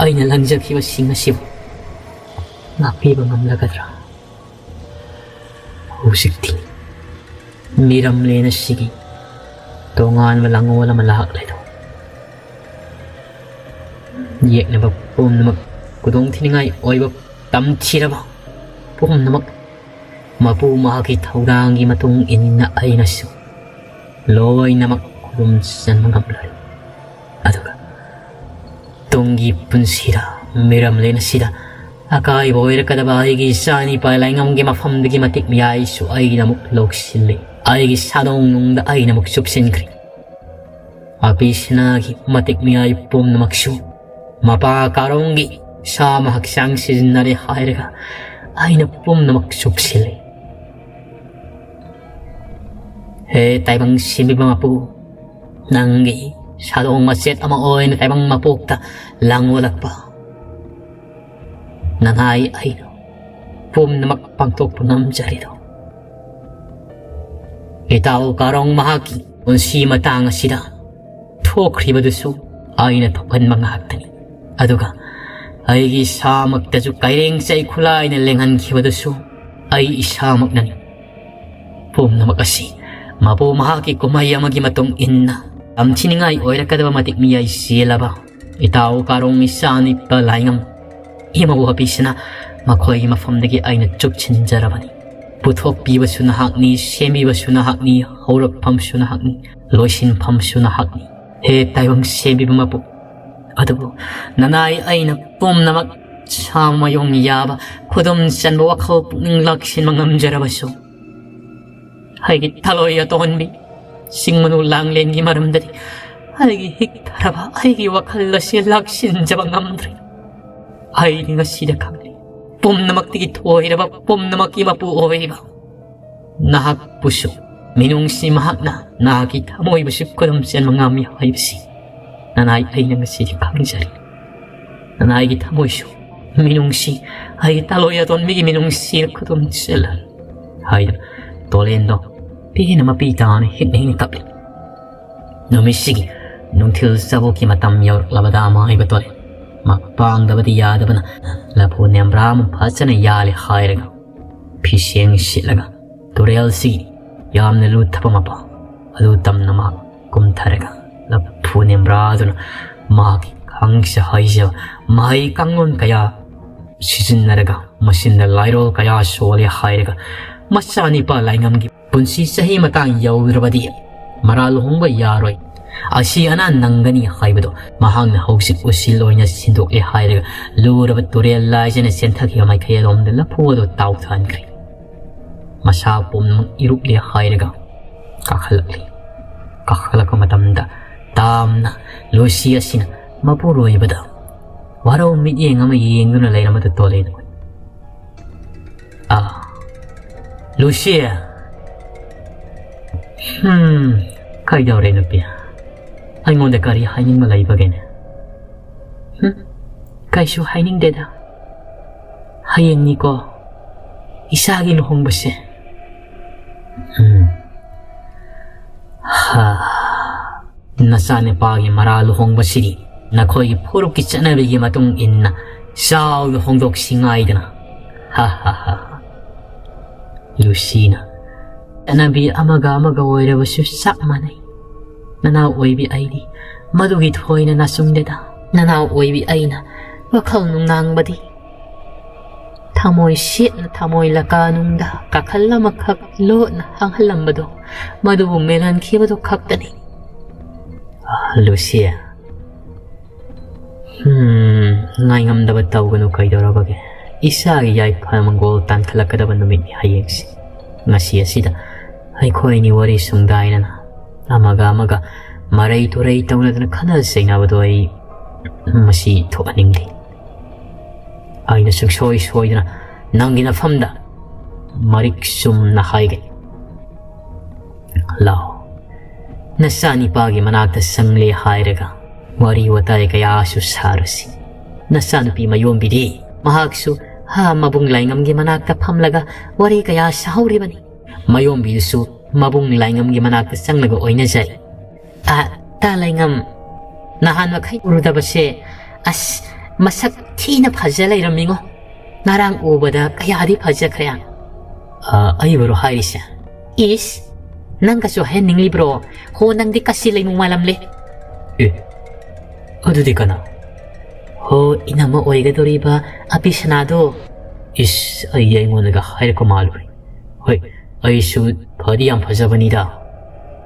ꯑꯩꯅ ꯂꯪꯖꯈꯤꯕꯁꯤꯡ ꯑꯁꯤꯕꯨ ꯉꯥꯛꯄꯤꯕ ꯉꯝꯂꯒꯗ꯭ꯔꯥ? ꯍꯧꯖꯤꯛꯇꯤ ꯃꯤꯔꯝꯂꯦꯟ ꯑꯁꯤꯒꯤ ꯇꯣꯉꯥꯟꯕ ꯂꯥꯡꯑꯣꯜ ꯑꯃ ꯂꯥꯛꯂꯦꯗꯣ꯫ ꯌꯦꯛꯅꯕ ꯄꯨꯝꯅꯃꯛ ꯈꯨꯗꯣꯡ ꯊꯤꯅꯤꯡꯉꯥꯏ ꯑꯣꯏꯕ ꯇꯝꯊꯤꯔꯕ ꯄꯨꯝꯅꯃꯛ ꯃꯄꯨ ꯃꯍꯥꯛꯀꯤ ꯊꯧꯗꯥꯡꯒꯤ ꯃꯇꯨꯡ ꯏꯟꯅ ꯑꯩꯅꯁꯨ ꯂꯣꯏꯅꯃꯛ ꯈꯨꯗꯨꯝ ꯆꯟꯕ ꯉꯝꯂꯔꯦ꯫ ꯑꯗꯨꯒ ꯇꯨꯡꯒꯤ ꯄꯨꯟꯁꯤꯗ, ꯃꯤꯔꯝꯂꯦꯟ ꯑꯁꯤꯗ ꯑꯀꯥꯏꯕ ꯑꯣꯏꯔꯛꯀꯗꯕ ꯑꯩꯒꯤ ꯏꯆꯥ ꯅꯤꯄꯥ ꯂꯥꯏꯉꯝꯒꯤ ꯃꯐꯝꯗꯒꯤ ꯃꯇꯤꯛ ꯃꯌꯥꯏꯁꯨ ꯑꯩꯅ ꯑꯃꯨꯛ ꯂꯧꯁꯤꯜꯂꯤ꯫ ꯑꯩꯒꯤ ꯁꯥꯗꯣꯡ ꯅꯨꯡꯗ ꯑꯩꯅ ꯑꯃꯨꯛ ꯆꯨꯞꯁꯤꯟꯈ꯭ꯔꯦ꯫ ꯑꯄꯤ ꯁꯅꯥꯒꯤ ꯃꯇꯤꯛ ꯃꯌꯥꯏ ꯄꯨꯝꯅꯃꯛꯁꯨ ꯃꯄꯥ ꯀꯥꯔꯣꯡꯒꯤ ꯁꯥꯃ ꯍꯛꯆꯥꯡ ꯁꯤꯖꯤꯟꯅꯔꯦ ꯍꯥꯏꯔꯒ ꯑꯩꯅ ꯄꯨꯝꯅꯃꯛ ꯆꯨꯞꯁꯤꯜꯂꯤ꯫ ꯍꯦ ꯇꯥꯏꯕꯪ ꯁꯦꯝꯕꯤꯕ ꯃꯄꯨ, ꯅꯪꯒꯤ ꯁꯥꯗꯣꯡ ꯃꯆꯦꯠ ꯑꯃ ꯑꯣꯏꯅ ꯇꯥꯏꯕꯪ ꯃꯄꯣꯛꯇ ꯂꯥꯡꯑꯣꯜꯂꯛꯄ ꯅꯅꯥꯏ ꯑꯩꯅ ꯄꯨꯝꯅꯃꯛ ꯄꯥꯡꯊꯣꯛꯄ ꯉꯝꯖꯔꯤꯗꯣ꯫ ꯏꯇꯥꯎ ꯀꯥꯔꯣꯡ ꯃꯍꯥꯛꯀꯤ ꯄꯨꯟꯁꯤ ꯃꯇꯥꯡ ꯑꯁꯤꯗ ꯊꯣꯛꯈ꯭ꯔꯤꯕꯗꯨꯁꯨ ꯑꯩꯅ ꯊꯣꯛꯍꯟꯕ ꯉꯥꯛꯇꯅꯤ꯫ ꯑꯗꯨꯒ ꯑꯩꯒꯤ ꯏꯁꯥꯃꯛꯇꯁꯨ ꯀꯩꯔꯦꯡ ꯆꯩ ꯈꯨꯂꯥꯏꯅ ꯂꯦꯡꯍꯟꯈꯤꯕꯗꯨꯁꯨ ꯑꯩ ꯏꯁꯥꯃꯛꯅꯅꯤ꯫ ꯄꯨꯝꯅꯃꯛ ꯑꯁꯤ ꯃꯄꯨ ꯃꯍꯥꯛꯀꯤ ꯀꯨꯝꯍꯩ ꯑꯃꯒꯤ ꯃꯇꯨꯡ ꯏꯟꯅ ꯇꯝꯊꯤꯅꯤꯡꯉꯥꯏ ꯑꯣꯏꯔꯛꯀꯗꯕ ꯃꯇꯤꯛ ꯃꯤꯌꯥꯏ ꯆꯦꯜꯂꯕ ꯏꯇꯥꯎ ꯀꯥꯔꯣꯡ ꯏꯆꯥ ꯅꯤꯄꯥ ꯂꯥꯏꯉꯝ ꯏꯃꯧ ꯑꯄꯤꯁꯤꯅ ꯃꯈꯣꯏꯒꯤ ꯃꯐꯝꯗꯒꯤ ꯑꯩꯅ ꯆꯨꯞꯁꯤꯟꯖꯔꯕꯅꯤ꯫ ꯄꯨꯊꯣꯛꯄꯤꯕꯁꯨ ꯅꯍꯥꯛꯅꯤ, ꯁꯦꯝꯕꯤꯕꯁꯨ ꯅꯍꯥꯛꯅꯤ, ꯍꯧꯔꯛꯐꯝꯁꯨ ꯅꯍꯥꯛꯅꯤ, ꯂꯣꯏꯁꯤꯟꯐꯝꯁꯨ ꯅꯍꯥꯛꯅꯤ꯫ ꯍꯦ ꯇꯥꯏꯕꯪ ꯁꯦꯝꯕꯤꯕ ꯃꯄꯨ, ꯑꯗꯨꯕꯨ ꯅꯅꯥꯏ ꯑꯩꯅ ꯄꯨꯝꯅꯃꯛ ꯁꯥꯃꯌꯣꯡ ꯌꯥꯕ, ꯈꯨꯗꯨꯝ ꯆꯟꯕ ꯋꯥꯈꯜ ꯄꯨꯛꯅꯤꯡ ꯂꯥꯛꯁꯤꯟꯕ ꯉꯝꯖꯔꯕꯁꯨ, ꯑꯩꯒꯤ ꯊꯂꯣꯏ ꯑꯇꯣꯟꯕꯤ ꯆꯤꯡ ꯃꯅꯨ ꯂꯥꯡꯂꯦꯟꯒꯤ ꯃꯔꯝꯗꯗꯤ ꯑꯩꯒꯤ ꯍꯤꯛꯊꯔꯕ ꯑꯩꯒꯤ ꯋꯥꯈꯜ ꯑꯁꯤ ꯂꯥꯛꯁꯤꯟꯖꯕ ꯉꯝꯗ꯭ꯔꯦ꯫ ꯑꯩꯗꯤ ꯉꯁꯤꯗ ꯈꯪꯂꯦ, ꯄꯨꯝꯅꯃꯛꯇꯒꯤ ꯊꯣꯏꯔꯕ, ꯄꯨꯝꯅꯃꯛꯀꯤ ꯃꯄꯨ ꯑꯣꯏꯔꯤꯕ ꯅꯍꯥꯛꯄꯨꯁꯨ ꯃꯤꯅꯨꯡꯁꯤ ꯃꯍꯥꯛꯅ ꯅꯍꯥꯛꯀꯤ ꯊꯃꯣꯏꯕꯨꯁꯨ ꯈꯨꯗꯨꯝ ꯆꯟꯕ ꯉꯝꯃꯤ ꯍꯥꯏꯕꯁꯤ ꯅꯅꯥꯏ ꯑꯩꯅ ꯉꯁꯤꯗꯤ ꯈꯪꯖꯔꯦ꯫ ꯅꯅꯥꯏꯒꯤ ꯊꯃꯣꯏꯁꯨ ꯃꯤꯅꯨꯡꯁꯤ, ꯑꯩꯒꯤ ꯊꯂꯣꯏ ꯑꯇꯣꯟꯕꯤꯒꯤ ꯃꯤꯅꯨꯡꯁꯤꯅ ꯈꯨꯗꯨꯝ ꯆꯦꯜꯂꯦ ꯍꯥꯏꯗꯨꯅ ꯇꯣꯂꯦꯟꯗꯣ ꯄꯦꯟꯅ ꯃꯄꯤ ꯇꯥꯅ ꯍꯤꯛꯅ ꯍꯤꯛꯅ ꯀꯞꯂꯤ꯫ ꯅꯨꯃꯤꯠꯁꯤꯒꯤ ꯅꯨꯡꯊꯤꯜ ꯆꯕꯣꯛꯀꯤ ꯃꯇꯝ ꯌꯧꯔꯛꯂꯕꯗ ꯑꯃꯥꯏꯕ ꯇꯣꯂꯦꯟ ꯃꯄꯥꯡꯗꯕꯗꯤ ꯌꯥꯗꯕꯅ ꯂꯐꯨ ꯅꯦꯝꯕ꯭ꯔꯥ ꯑꯃ ꯐꯖꯅ ꯌꯥꯜꯂꯦ ꯍꯥꯏꯔꯒ ꯐꯤꯁꯦꯡ ꯁꯤꯠꯂꯒ ꯇꯨꯔꯦꯜꯁꯤꯒꯤ ꯌꯥꯝꯅ ꯂꯨꯊꯕ ꯃꯄꯥ ꯑꯗꯨ ꯇꯝꯅ ꯃꯍꯥꯛ ꯀꯨꯝꯊꯔꯒ ꯂꯐꯨ ꯅꯦꯝꯕ꯭ꯔꯥꯗꯨꯅ ꯃꯍꯥꯛꯀꯤ ꯈꯪꯖ ꯍꯩꯖꯕ ꯃꯍꯩ ꯀꯥꯡꯂꯣꯟ ꯀꯌꯥ ꯁꯤꯖꯤꯟꯅꯔꯒ ꯃꯆꯤꯟꯗ ꯂꯥꯏꯔꯣꯜ ꯀꯌꯥ ꯁꯣꯜꯂꯦ ꯍꯥꯏꯔꯒ ꯃꯆꯥꯅꯤꯄꯥ ꯂꯥꯏꯉꯝꯒꯤ ꯄꯨꯟꯁꯤ ꯆꯍꯤ ꯃꯇꯥꯡ ꯌꯧꯗ꯭ꯔꯕꯗꯤ ꯃꯔꯥ ꯂꯨꯍꯣꯡꯕ ꯌꯥꯔꯣꯏ꯫ ꯑꯁꯤ ꯑꯅꯥ ꯅꯪꯒꯅꯤ ꯍꯥꯏꯕꯗꯣ ꯃꯍꯥꯛꯅ ꯍꯧꯖꯤꯛ ꯎꯁꯤꯜ ꯑꯣꯏꯅ ꯁꯤꯟꯗꯣꯛꯂꯦ ꯍꯥꯏꯔꯒ ꯂꯨꯔꯕ ꯇꯨꯔꯦꯜ ꯂꯥꯏꯖꯅ ꯆꯦꯟꯊꯈꯤꯕ ꯃꯥꯏꯀꯩ ꯑꯗꯣꯝꯗ ꯂꯐꯨ ꯑꯗꯨ ꯇꯥꯎꯊꯍꯟꯈ꯭ꯔꯦ꯫ ꯃꯁꯥ ꯄꯨꯝꯅꯃꯛ ꯏꯔꯨꯞꯂꯦ ꯍꯥꯏꯔꯒ ꯀꯥꯈꯠꯂꯛꯂꯤ꯫ ꯀꯥꯈꯠꯂꯛꯄ ꯃꯇꯝꯗ ꯇꯥꯝꯅ ꯂꯨꯁꯤ ꯑꯁꯤꯅ ꯃꯄꯨꯔꯣꯏꯕꯗ ꯋꯥꯔꯧ ꯃꯤꯠꯌꯦꯡ ꯑꯃ ꯌꯦꯡꯗꯨꯅ ꯂꯩꯔꯝꯕꯗꯨ ꯇꯣꯂꯦꯅ ꯎꯏ꯫ ꯑꯥ, ꯂꯨꯁꯤ꯫ ꯍꯝ, ꯀꯩꯗꯧꯔꯦ ꯅꯨꯄꯤ? ꯑꯩꯉꯣꯟꯗ ꯀꯔꯤ ꯍꯥꯏꯅꯤꯡꯕ ꯂꯩꯕꯒꯦꯅꯦ? ꯍꯝ, ꯀꯩꯁꯨ ꯍꯥꯏꯅꯤꯡꯗꯦꯗ꯫ ꯍꯌꯦꯡꯅꯤꯀꯣ ꯏꯆꯥꯒꯤ ꯂꯨꯍꯣꯡꯕꯁꯦ꯫ ꯎꯝ꯫ ꯍꯥ꯫ ꯅꯆꯥꯅꯨꯄꯥꯒꯤ ꯃꯔꯥ ꯂꯨꯍꯣꯡꯕꯁꯤꯗꯤ ꯅꯈꯣꯏꯒꯤ ꯐꯨꯔꯨꯞꯀꯤ ꯆꯠꯅꯕꯤꯒꯤ ꯃꯇꯨꯡ ꯏꯟꯅ ꯆꯥꯎꯅ ꯍꯣꯡꯗꯣꯛꯁꯤ ꯉꯥꯏꯗꯅ꯫ ꯍꯥ ꯍꯥ ꯍꯥ꯫ ꯂꯨꯁꯤꯅ, ꯆꯠꯅꯕꯤ ꯑꯃꯒ ꯑꯃꯒ ꯑꯣꯏꯔꯕꯁꯨ ꯆꯞ ꯃꯥꯟꯅꯩ꯫ ꯅꯅꯥꯎ ꯑꯣꯏꯕꯤ ꯑꯩꯗꯤ ꯃꯗꯨꯒꯤ ꯊꯣꯏꯅ ꯅꯆꯨꯡꯗꯦꯗ꯫ ꯅꯅꯥꯎ ꯑꯣꯏꯕꯤ ꯑꯩꯅ ꯋꯥꯈꯜ ꯅꯨꯡꯅꯥꯡꯕꯗꯤ ꯊꯃꯣꯏ ꯁꯦꯠꯅ ꯊꯃꯣꯏ ꯂꯀꯥꯅꯨꯡꯗ ꯀꯥꯈꯜ ꯑꯃꯈꯛ ꯂꯣꯠꯅ ꯍꯥꯡꯍꯜꯂꯝꯕꯗꯣ, ꯃꯗꯨꯕꯨ ꯃꯦꯜꯍꯟꯈꯤꯕꯗꯨ ꯈꯛꯇꯅꯤ꯫ ꯑꯥ, ꯂꯨꯁꯤ꯫ ꯍꯝ, ꯉꯥꯏꯉꯝꯗꯕ ꯇꯧꯒꯅꯨ, ꯀꯩꯗꯧꯔꯕꯒꯦ? ꯏꯆꯥꯒꯤ ꯌꯥꯏꯐ ꯃꯪꯒꯣꯜ ꯇꯥꯟꯈꯠꯂꯛꯀꯗꯕ ꯅꯨꯃꯤꯠꯅꯤ ꯍꯌꯦꯡꯁꯤ꯫ ꯉꯁꯤ ꯑꯁꯤꯗ ꯑꯩꯈꯣꯏ ꯑꯅꯤ ꯋꯥꯔꯤ ꯁꯨꯡꯗꯥꯏꯅꯅ ꯑꯃꯒ ꯑꯃꯒ ꯃꯔꯩ ꯇꯨꯔꯩ ꯇꯧꯅꯗꯅ ꯈꯠꯅ ꯆꯩꯅꯕꯗꯣ ꯑꯩ ꯃꯁꯤ ꯊꯣꯛꯍꯟꯅꯤꯡꯗꯦ꯫ ꯑꯩꯅ ꯁꯨꯡꯁꯣꯏ ꯁꯣꯏꯗꯅ ꯅꯪꯒꯤ ꯅꯐꯝꯗ ꯃꯔꯤꯛ ꯆꯨꯝꯅ ꯍꯥꯏꯒꯅꯤ꯫ ꯂꯥꯎ, ꯅꯆꯥꯅꯤꯄꯥꯒꯤ ꯃꯅꯥꯛꯇ ꯆꯪꯂꯦ ꯍꯥꯏꯔꯒ ꯋꯥꯔꯤ ꯋꯥꯇꯥꯏ ꯀꯌꯥꯁꯨ ꯁꯥꯔꯁꯤ꯫ ꯅꯆꯥꯅꯨꯄꯤ ꯃꯌꯣꯝꯕꯤꯗꯤ ꯃꯍꯥꯛꯁꯨ ꯍꯥ ꯃꯕꯨꯡ ꯂꯥꯏꯉꯝꯒꯤ ꯃꯅꯥꯛꯇ ꯐꯝꯂꯒ ꯋꯥꯔꯤ ꯀꯌꯥ ꯁꯥꯍꯧꯔꯤꯕꯅꯤ꯫ ꯃꯌꯣꯝꯕꯤꯗꯨꯁꯨ ꯃꯕꯨꯡ ꯂꯥꯏꯉꯝꯒꯤ ꯃꯅꯥꯛꯇ ꯆꯪꯂꯒ ꯑꯣꯏꯅꯖꯩ꯫ ꯑ, ꯇꯥ ꯂꯩꯉꯝ, ꯅꯍꯥꯟ ꯃꯈꯩ ꯎꯔꯨꯗꯕꯁꯦ, ꯑꯁ, ꯃꯁꯛ ꯊꯤꯅ ꯐꯖ ꯂꯩꯔꯝꯃꯤꯉꯣ꯫ ꯉꯔꯥꯡ ꯎꯕꯗ ꯀꯌꯥꯗꯤ ꯐꯖꯈ꯭ꯔꯦ꯫ ꯑ, ꯑꯩꯕꯨꯔꯣ ꯍꯥꯏꯔꯤꯁꯦ? ꯏꯁ, ꯅꯪꯒꯁꯨ ꯍꯥꯏꯍꯟꯅꯤꯡꯂꯤꯕ꯭ꯔꯣ? ꯍꯣ, ꯅꯪꯗꯤ ꯀꯁꯤ ꯂꯩꯃꯨ ꯃꯥꯜꯂꯝꯂꯦ꯫ ꯑꯦ, ꯑꯗꯨꯗꯤ ꯀꯅꯥ? ꯍꯣ, ꯏꯅꯝꯃ ꯑꯣꯏꯒꯗꯧꯔꯤꯕ ꯑꯄꯤꯁꯅꯥꯗꯣ꯫ ꯏꯁ, ꯑꯩꯗꯤ ꯑꯩꯉꯣꯟꯗꯒ ꯍꯥꯏꯔꯛꯄ ꯃꯥꯜꯂꯨꯔꯦ꯫ ꯍꯣꯏ, ꯑꯩꯁꯨ ꯐꯗꯤ ꯌꯥꯝ ꯐꯖꯕꯅꯤꯗ꯫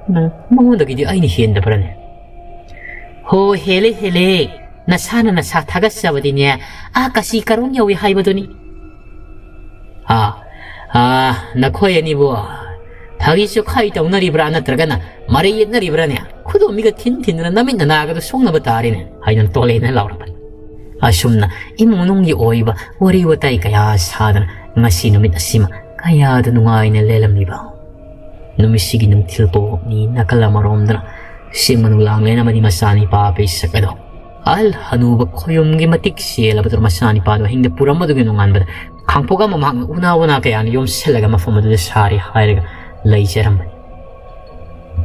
ꯎꯝ, ꯃꯉꯣꯟꯗꯒꯤꯗꯤ ꯑꯩꯅ ꯍꯦꯟꯗꯕ꯭ꯔꯅꯦ? ꯍꯣ, ꯍꯦꯜꯂꯦ, ꯍꯦꯜꯂꯦ꯫ ꯅꯁꯥꯅ ꯅꯁꯥ ꯊꯥꯒꯠꯆꯕꯗꯤꯅꯦ, ꯑꯥ, ꯀꯁꯤ ꯀꯔꯣꯡ ꯌꯧꯏ ꯍꯥꯏꯕꯗꯨꯅꯤ꯫ ꯑꯥ, ꯑꯥ, ꯅꯈꯣꯏ ꯑꯅꯤꯕꯨ ꯐꯥꯒꯤ ꯆꯨꯈꯥꯏ ꯇꯧꯅꯔꯤꯕ꯭ꯔꯥ, ꯅꯠꯇ꯭ꯔꯒꯅ ꯃꯔꯩ ꯌꯦꯠꯅꯔꯤꯕ꯭ꯔꯥꯅꯦ? ꯈꯨꯗꯣꯝꯕꯤꯒ ꯊꯤꯟ ꯊꯤꯟꯗꯨꯅ ꯅꯃꯤꯠ ꯅꯅꯥꯒꯗꯣ ꯁꯣꯛꯅꯕ ꯇꯥꯔꯦꯅꯦ, ꯍꯥꯏꯗꯨꯅ ꯇꯣꯂꯦꯅ ꯂꯥꯎꯔꯛꯄꯅꯤ꯫ ꯑꯁꯨꯝꯅ ꯏꯃꯨꯡ ꯃꯅꯨꯡꯒꯤ ꯑꯣꯏꯕ ꯋꯥꯔꯤ ꯋꯥꯇꯥꯏ ꯀꯌꯥ ꯁꯥꯗꯅ ꯉꯁꯤ ꯅꯨꯃꯤꯠ ꯑꯁꯤꯃ ꯀꯌꯥꯗ ꯅꯨꯡꯉꯥꯏꯅ ꯂꯦꯜꯂꯝꯂꯤꯕ꯫ ꯅꯨꯃꯤꯠꯁꯤꯒꯤ ꯅꯨꯡꯊꯤꯜ ꯄꯣꯛꯅꯤ ꯅꯥꯀꯜ ꯑꯃꯔꯣꯝꯗꯅ ꯁꯤꯡ ꯃꯅꯨ ꯂꯥꯡꯂꯦꯟ ꯑꯃꯗꯤ ꯃꯆꯥꯅꯤꯄꯥ ꯄꯩꯁꯛ ꯑꯗꯣ ꯑꯍꯜ ꯍꯅꯨꯕ ꯈꯣꯌꯨꯝꯒꯤ ꯃꯇꯤꯛ ꯆꯦꯜꯂꯕꯗꯨ ꯃꯆꯥꯅꯤꯄꯥꯗꯣ ꯑꯍꯤꯡꯗ ꯄꯨꯔꯝꯕꯗꯨꯒꯤ ꯅꯣꯡꯉꯥꯟꯕꯗ ꯈꯥꯡꯄꯣꯛ ꯑꯃ ꯃꯍꯥꯛꯅ ꯎꯅꯥ ꯎꯅꯥ ꯀꯌꯥꯅ ꯌꯣꯝꯁꯤꯜꯂꯒ ꯃꯐꯝ ꯑꯗꯨꯗ ꯁꯥꯔꯤ ꯍꯥꯏꯔꯒ ꯂꯩꯖꯔꯝꯕꯅꯤ꯫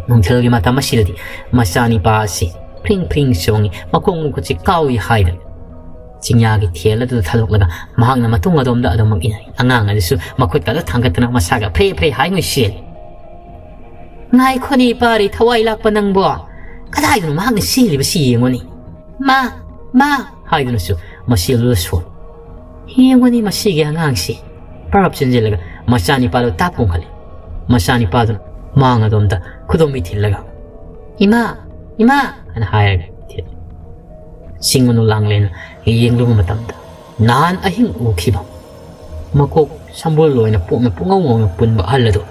ꯅꯨꯡꯊꯤꯜꯒꯤ ꯃꯇꯝ ꯑꯁꯤꯗꯗꯤ ꯃꯆꯥꯅꯤꯄꯥ ꯑꯁꯤ ꯐ꯭ꯔꯤꯡ ꯐ꯭ꯔꯤꯡ ꯆꯣꯡꯉꯤ, ꯃꯈꯣꯡ ꯃꯈꯨꯠꯁꯤ ꯀꯥꯎꯏ ꯍꯥꯏꯗꯅ ꯆꯤꯡꯌꯥꯒꯤ ꯊꯦꯜ ꯑꯗꯨꯗ ꯊꯥꯗꯣꯛꯂꯒ ꯃꯍꯥꯛꯅ ꯃꯇꯨꯡ ꯑꯗꯣꯝꯗ ꯑꯗꯨꯃꯛ ꯏꯟꯅꯩ꯫ ꯑꯉꯥꯡ ꯑꯗꯨꯁꯨ ꯃꯈꯨꯠꯀꯗ ꯊꯥꯡꯒꯠꯇꯅ ꯃꯁꯥꯒ ꯐ꯭ꯔꯦ ꯐ꯭ꯔꯦ ꯍꯥꯏꯉꯣꯏ ꯆꯦꯜꯂꯤ꯫ "ꯉꯥꯏꯈꯣꯅꯦ ꯏꯄꯥꯔꯤ, ꯊꯋꯥꯏ ꯂꯥꯛꯄ ꯅꯪꯕꯣ꯫ ꯀꯗꯥꯏꯗꯅꯣ ꯃꯍꯥꯛꯅ ꯆꯦꯜꯂꯤꯕꯁꯤ ꯌꯦꯡꯉꯨꯅꯦ꯫ ꯃꯥ, ꯃꯥ!" ꯍꯥꯏꯗꯨꯅꯁꯨ ꯃꯁꯦꯜꯗꯨꯗ ꯁꯣꯜꯂꯤ꯫ ꯌꯦꯡꯉꯨꯅꯦ ꯃꯁꯤꯒꯤ ꯑꯉꯥꯡꯁꯤ꯫ ꯄ꯭ꯔꯞ ꯆꯦꯟꯁꯤꯜꯂꯒ ꯃꯆꯥꯅꯤꯄꯥꯗꯨ ꯇꯥꯞ ꯄꯣꯝꯈꯠꯂꯤ꯫ ꯃꯆꯥꯅꯤꯄꯥꯗꯨꯅ ꯃꯥꯡ ꯑꯗꯣꯝꯗ ꯈꯨꯗꯣꯝꯕꯤ ꯊꯤꯜꯂꯒ, "ꯏꯃꯥ! ꯏꯃꯥ!" ꯍꯥꯏꯅ ꯍꯥꯏꯔꯒ ꯊꯤꯜꯂꯤ꯫ ꯆꯤꯡ ꯃꯅꯨ ꯂꯥꯡꯂꯦꯟꯅ ꯌꯦꯡꯂꯨꯕ ꯃꯇꯝꯗ ꯅꯍꯥꯟ ꯑꯍꯤꯡ ꯎꯈꯤꯕ ꯃꯀꯣꯛ ꯁꯝꯕꯨꯜ ꯑꯣꯏꯅ ꯄꯣꯛꯅ ꯄꯨꯡꯉꯧ ꯉꯧꯅ ꯄꯨꯟꯕ ꯑꯍꯜ ꯑꯗꯨ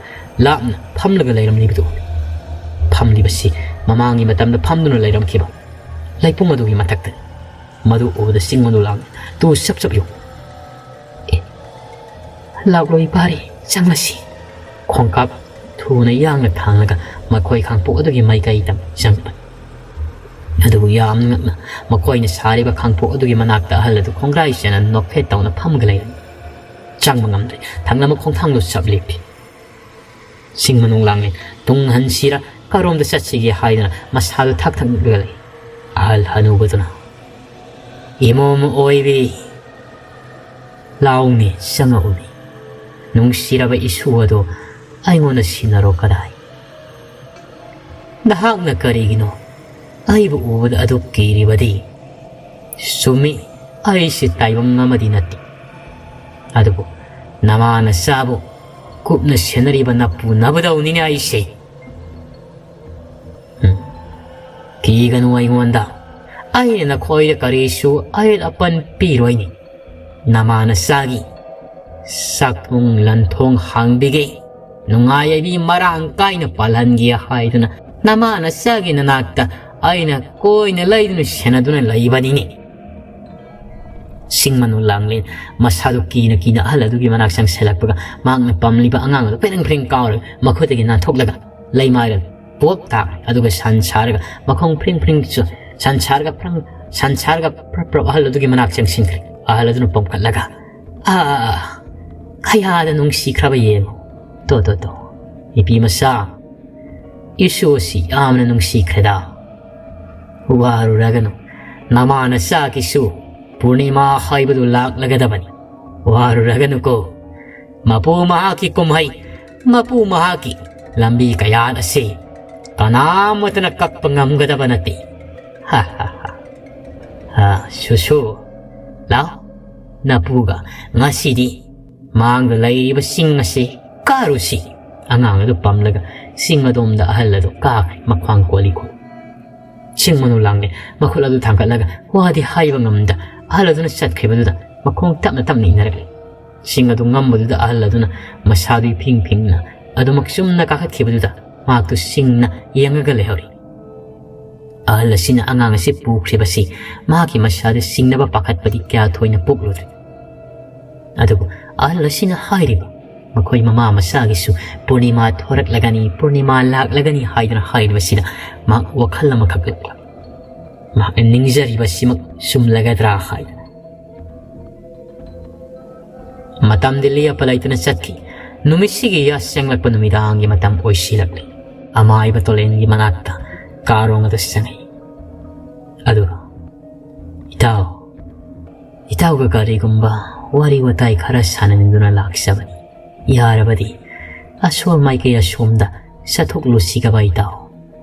ꯂꯥꯞꯅ ꯐꯝꯂꯒ ꯂꯩꯔꯝꯂꯤꯕꯗꯨ ꯎꯔꯦ꯫ ꯐꯝꯂꯤꯕꯁꯤ ꯃꯃꯥꯡꯒꯤ ꯃꯇꯝꯗ ꯐꯝꯗꯨꯅ ꯂꯩꯔꯝꯈꯤꯕ ꯂꯩꯄꯨꯡ ꯑꯗꯨꯒꯤ ꯃꯊꯛꯇꯅꯤ꯫ ꯃꯗꯨ ꯎꯕꯗ ꯆꯤꯡ ꯃꯅꯨ ꯂꯥꯡꯂꯦꯟ ꯇꯨ ꯁꯞ ꯁꯞ ꯌꯨꯡ꯫ "ꯑꯦ, ꯂꯥꯛꯂꯣ ꯏꯄꯥꯔꯤ, ꯆꯪꯂꯁꯤ꯫" ꯈꯣꯡꯀꯥꯞ ꯊꯨꯅ ꯌꯥꯡꯅ ꯊꯥꯡꯂꯒ ꯃꯈꯣꯏ ꯈꯥꯡꯄꯣꯛ ꯑꯗꯨꯒꯤ ꯃꯥꯏꯀꯩꯗ ꯆꯪꯕꯅꯤ꯫ ꯑꯗꯨꯕꯨ ꯌꯥꯝꯅ ꯉꯛꯅ ꯃꯈꯣꯏꯅ ꯁꯥꯔꯤꯕ ꯈꯥꯡꯄꯣꯛ ꯑꯗꯨꯒꯤ ꯃꯅꯥꯛꯇ ꯑꯍꯜ ꯑꯗꯨ ꯈꯣꯡꯒ꯭ꯔꯥꯏ ꯆꯦꯟꯅ ꯅꯣꯛꯐꯦꯠ ꯇꯧꯅ ꯐꯝꯒ ꯂꯩꯔꯝꯃꯤ꯫ ꯆꯪꯕ ꯉꯝꯗ꯭ꯔꯦ꯫ ꯊꯪꯅꯕ ꯈꯣꯡꯊꯥꯡꯗꯨ ꯆꯞ ꯂꯦꯞꯄꯤ꯫ ꯆꯤꯡ ꯃꯅꯨ ꯂꯥꯡꯂꯦꯟ ꯇꯨꯡ ꯍꯟꯁꯤꯔ ꯀꯔꯣꯝꯗ ꯆꯠꯁꯤꯒꯦ ꯍꯥꯏꯗꯨꯅ ꯃꯁꯥꯗꯨ ꯊꯛ ꯊꯛ ꯅꯤꯛꯂꯒ ꯂꯩ꯫ ꯑꯍꯜ ꯍꯅꯨꯕꯗꯨꯅ, "ꯏꯃꯣꯝ ꯑꯣꯏꯕꯤ, ꯂꯥꯎꯅꯦ, ꯆꯪꯉꯛꯎꯅꯦ꯫ ꯅꯨꯡꯁꯤꯔꯕ ꯏꯁꯨ ꯑꯗꯣ ꯑꯩꯉꯣꯟꯗ ꯁꯤꯟꯅꯔꯣ ꯀꯗꯥꯏ? ꯅꯍꯥꯛꯅ ꯀꯔꯤꯒꯤꯅꯣ ꯑꯩꯕꯨ ꯎꯕꯗ ꯑꯗꯨꯛ ꯀꯤꯔꯤꯕꯗꯤ? ꯆꯨꯝꯃꯤ, ꯑꯩꯁꯦ ꯇꯥꯏꯕꯪ ꯑꯃꯗꯤ ꯅꯠꯇꯦ꯫ ꯑꯗꯨꯕꯨ ꯅꯃꯥ ꯅꯆꯥꯕꯨ ꯀꯨꯞꯅ ꯁꯦꯟꯅꯔꯤꯕ ꯅꯄꯨ ꯅꯕꯗꯧꯅꯤꯅꯦ ꯑꯩꯁꯦ꯫" ꯎꯝ꯫ "ꯀꯤꯒꯅꯨ ꯑꯩꯉꯣꯟꯗ, ꯑꯩꯅ ꯅꯈꯣꯏꯗ ꯀꯔꯤꯁꯨ ꯑꯌꯦꯠ ꯑꯄꯟ ꯄꯤꯔꯣꯏꯅꯦ꯫ ꯅꯃꯥ ꯅꯆꯥꯒꯤ ꯆꯥꯛꯊꯣꯡ ꯂꯟꯊꯣꯡ ꯍꯥꯡꯕꯤꯒꯦ, ꯅꯨꯡꯉꯥꯏ ꯌꯥꯏꯕꯤ ꯃꯔꯥꯡ ꯀꯥꯏꯅ ꯄꯥꯜꯍꯟꯒꯦ" ꯍꯥꯏꯗꯨꯅ ꯅꯃꯥ ꯅꯆꯥꯒꯤ ꯅꯅꯥꯛꯇ ꯑꯩꯅ ꯀꯣꯏꯅ ꯂꯩꯗꯨꯅ ꯁꯦꯟꯅꯗꯨꯅ ꯂꯩꯕꯅꯤꯅꯦ꯫ ꯁꯤꯡ ꯃꯅꯨ ꯂꯥꯡꯂꯦꯟ ꯃꯁꯥꯗꯨ ꯀꯤꯅ ꯀꯤꯅ ꯑꯍꯜ ꯑꯗꯨꯒꯤ ꯃꯅꯥꯛ ꯆꯪꯁꯤꯜꯂꯛꯄꯒ, ꯃꯍꯥꯛꯅ ꯄꯝꯂꯤꯕ ꯑꯉꯥꯡ ꯑꯗꯨ ꯐ꯭ꯔꯤꯡ ꯐ꯭ꯔꯤꯡ ꯀꯥꯎꯔꯒ ꯃꯈꯨꯠꯇꯒꯤ ꯅꯥꯟꯊꯣꯛꯂꯒ ꯂꯩꯃꯥꯏꯗ ꯄꯣꯞ ꯇꯥꯈ꯭ꯔꯦ꯫ ꯑꯗꯨꯒ ꯁꯟ ꯁꯥꯔꯒ ꯃꯈꯣꯡ ꯐ꯭ꯔꯤꯡ ꯐ꯭ꯔꯤꯡ ꯆꯨ-, ꯁꯟ ꯁꯥꯔꯒ ꯐ꯭ꯔꯪ-, ꯁꯟ ꯁꯥꯔꯒ ꯄ꯭ꯔꯞ ꯄ꯭ꯔꯞ ꯑꯍꯜ ꯑꯗꯨꯒꯤ ꯃꯅꯥꯛ ꯆꯪꯁꯤꯟꯈ꯭ꯔꯦ꯫ ꯑꯍꯜ ꯑꯗꯨꯅ ꯄꯣꯝꯈꯠꯂꯒ, "ꯑꯥ, ꯀꯌꯥꯗ ꯅꯨꯡꯁꯤꯈ꯭ꯔꯕ ꯌꯦꯡꯉꯨ꯫ ꯇꯣ, ꯇꯣ, ꯇꯣ, ꯅꯨꯄꯤ ꯃꯆꯥ, ꯏꯁꯨ ꯑꯁꯤ ꯌꯥꯝꯅ ꯅꯨꯡꯁꯤꯈ꯭ꯔꯦꯗ꯫ ꯋꯥꯔꯨꯔꯒꯅꯨ, ꯅꯃꯥ ꯅꯆꯥꯒꯤꯁꯨ ꯄꯨꯔꯅꯤꯃꯥ ꯍꯥꯏꯕꯗꯨ ꯂꯥꯛꯂꯒꯗꯕꯅꯤ꯫ ꯋꯥꯔꯨꯔꯒꯅꯨꯀꯣ꯫ ꯃꯄꯨ ꯃꯍꯥꯛꯀꯤ ꯀꯨꯝꯍꯩ, ꯃꯄꯨ ꯃꯍꯥꯛꯀꯤ ꯂꯝꯕꯤ ꯀꯌꯥꯠ ꯑꯁꯤ ꯀꯅꯥꯃꯠꯇꯅ ꯀꯛꯄ ꯉꯝꯒꯗꯕ ꯅꯠꯇꯦ꯫ ꯍꯥ, ꯍꯥ, ꯍꯥ꯫ ꯍꯥ, ꯁꯨꯁꯨ, ꯂꯥꯎ, ꯅꯄꯨꯒ ꯉꯁꯤꯗꯤ ꯃꯥꯡꯗ ꯂꯩꯔꯤꯕ ꯆꯤꯡ ꯑꯁꯤ ꯀꯥꯔꯨꯁꯤ꯫" ꯑꯉꯥꯡ ꯑꯗꯨ ꯄꯝꯂꯒ ꯆꯤꯡ ꯑꯗꯣꯝꯗ ꯑꯍꯜ ꯑꯗꯨ ꯀꯥꯈ꯭ꯔꯦ, ꯃꯈ꯭ꯋꯥꯡ ꯀꯣꯜꯂꯤ ꯀꯣꯜꯂꯤ꯫ ꯁꯤꯡ ꯃꯅꯨ ꯂꯥꯡꯂꯦ ꯃꯈꯨꯠ ꯑꯗꯨ ꯊꯥꯡꯒꯠꯂꯒ ꯋꯥꯗꯤ ꯍꯥꯏꯕ ꯉꯝꯗ ꯑꯍꯜ ꯑꯗꯨꯅ ꯆꯠꯈꯤꯕꯗꯨꯗ ꯃꯈꯣꯡ ꯇꯞꯅ ꯇꯞꯅ ꯏꯟꯅꯔꯛꯂꯦ꯫ ꯁꯤꯡ ꯑꯗꯨ ꯉꯝꯕꯗꯨꯗ ꯑꯍꯜ ꯑꯗꯨꯅ ꯃꯁꯥꯗꯨ ꯏꯐꯤꯡ ꯐꯤꯡꯅ ꯑꯗꯨꯃꯛ ꯆꯨꯝꯅ ꯀꯥꯈꯠꯈꯤꯕꯗꯨꯗ ꯃꯍꯥꯛꯇꯨ ꯁꯤꯡꯅ ꯌꯦꯡꯉꯒ ꯂꯩꯍꯧꯔꯤ꯫ ꯑꯍꯜ ꯑꯁꯤꯅ ꯑꯉꯥꯡ ꯑꯁꯤ ꯄꯨꯈ꯭ꯔꯤꯕꯁꯤ ꯃꯍꯥꯛꯀꯤ ꯃꯁꯥꯗ ꯁꯤꯡꯅꯕ ꯄꯥꯈꯠꯄꯗꯤ ꯀꯌꯥ ꯊꯣꯏꯅ ꯄꯣꯛꯂꯨꯗ꯭ꯔꯦ꯫ ꯑꯗꯨꯕꯨ ꯑꯍꯜ ꯑꯁꯤꯅ ꯍꯥꯏꯔꯤꯕ ꯃꯈꯣꯏ ꯃꯃꯥ ꯃꯆꯥꯒꯤꯁꯨ ꯄꯨꯔꯅꯤꯃꯥ ꯊꯣꯔꯛꯂꯒꯅꯤ, ꯄꯨꯔꯅꯤꯃꯥ ꯂꯥꯛꯂꯒꯅꯤ ꯍꯥꯏꯗꯨꯅ ꯍꯥꯏꯔꯤꯕꯁꯤꯗ ꯃꯍꯥꯛ ꯋꯥꯈꯜ ꯑꯃꯈꯛ ꯂꯩꯕ꯫ ꯃꯍꯥꯛꯅ ꯅꯤꯡꯖꯔꯤꯕꯁꯤꯃꯛ ꯆꯨꯝꯂꯒꯗ꯭ꯔꯥ ꯍꯥꯏꯗꯅ꯫ ꯃꯇꯝꯗꯤ ꯂꯦꯞꯄ ꯂꯩꯇꯅ ꯆꯠꯈꯤ꯫ ꯅꯨꯃꯤꯠꯁꯤꯒꯤ ꯌꯥꯆꯪꯂꯛꯄ ꯅꯨꯃꯤꯗꯥꯡꯒꯤ ꯃꯇꯝ ꯑꯣꯏꯁꯤꯜꯂꯛꯂꯤ꯫ ꯑꯃꯥꯏꯕ ꯇꯣꯂꯦꯟꯒꯤ ꯃꯅꯥꯛꯇ ꯀꯥꯔꯣꯡ ꯑꯗꯨ ꯆꯪꯉꯛꯏ꯫ ꯑꯗꯨꯒ, "ꯏꯇꯥꯎ, ꯏꯇꯥꯎꯒ ꯀꯔꯤꯒꯨꯝꯕ ꯋꯥꯔꯤ ꯋꯥꯇꯥꯏ ꯈꯔ ꯁꯥꯟꯅꯅꯤꯡꯗꯨꯅ ꯂꯥꯛꯆꯕꯅꯤ꯫ ꯌꯥꯔꯕꯗꯤ ꯑꯁꯣꯝ ꯃꯥꯏꯀꯩ ꯑꯁꯣꯝꯗ ꯆꯠꯊꯣꯛꯂꯨꯁꯤꯒꯕ ꯏꯇꯥꯎ?"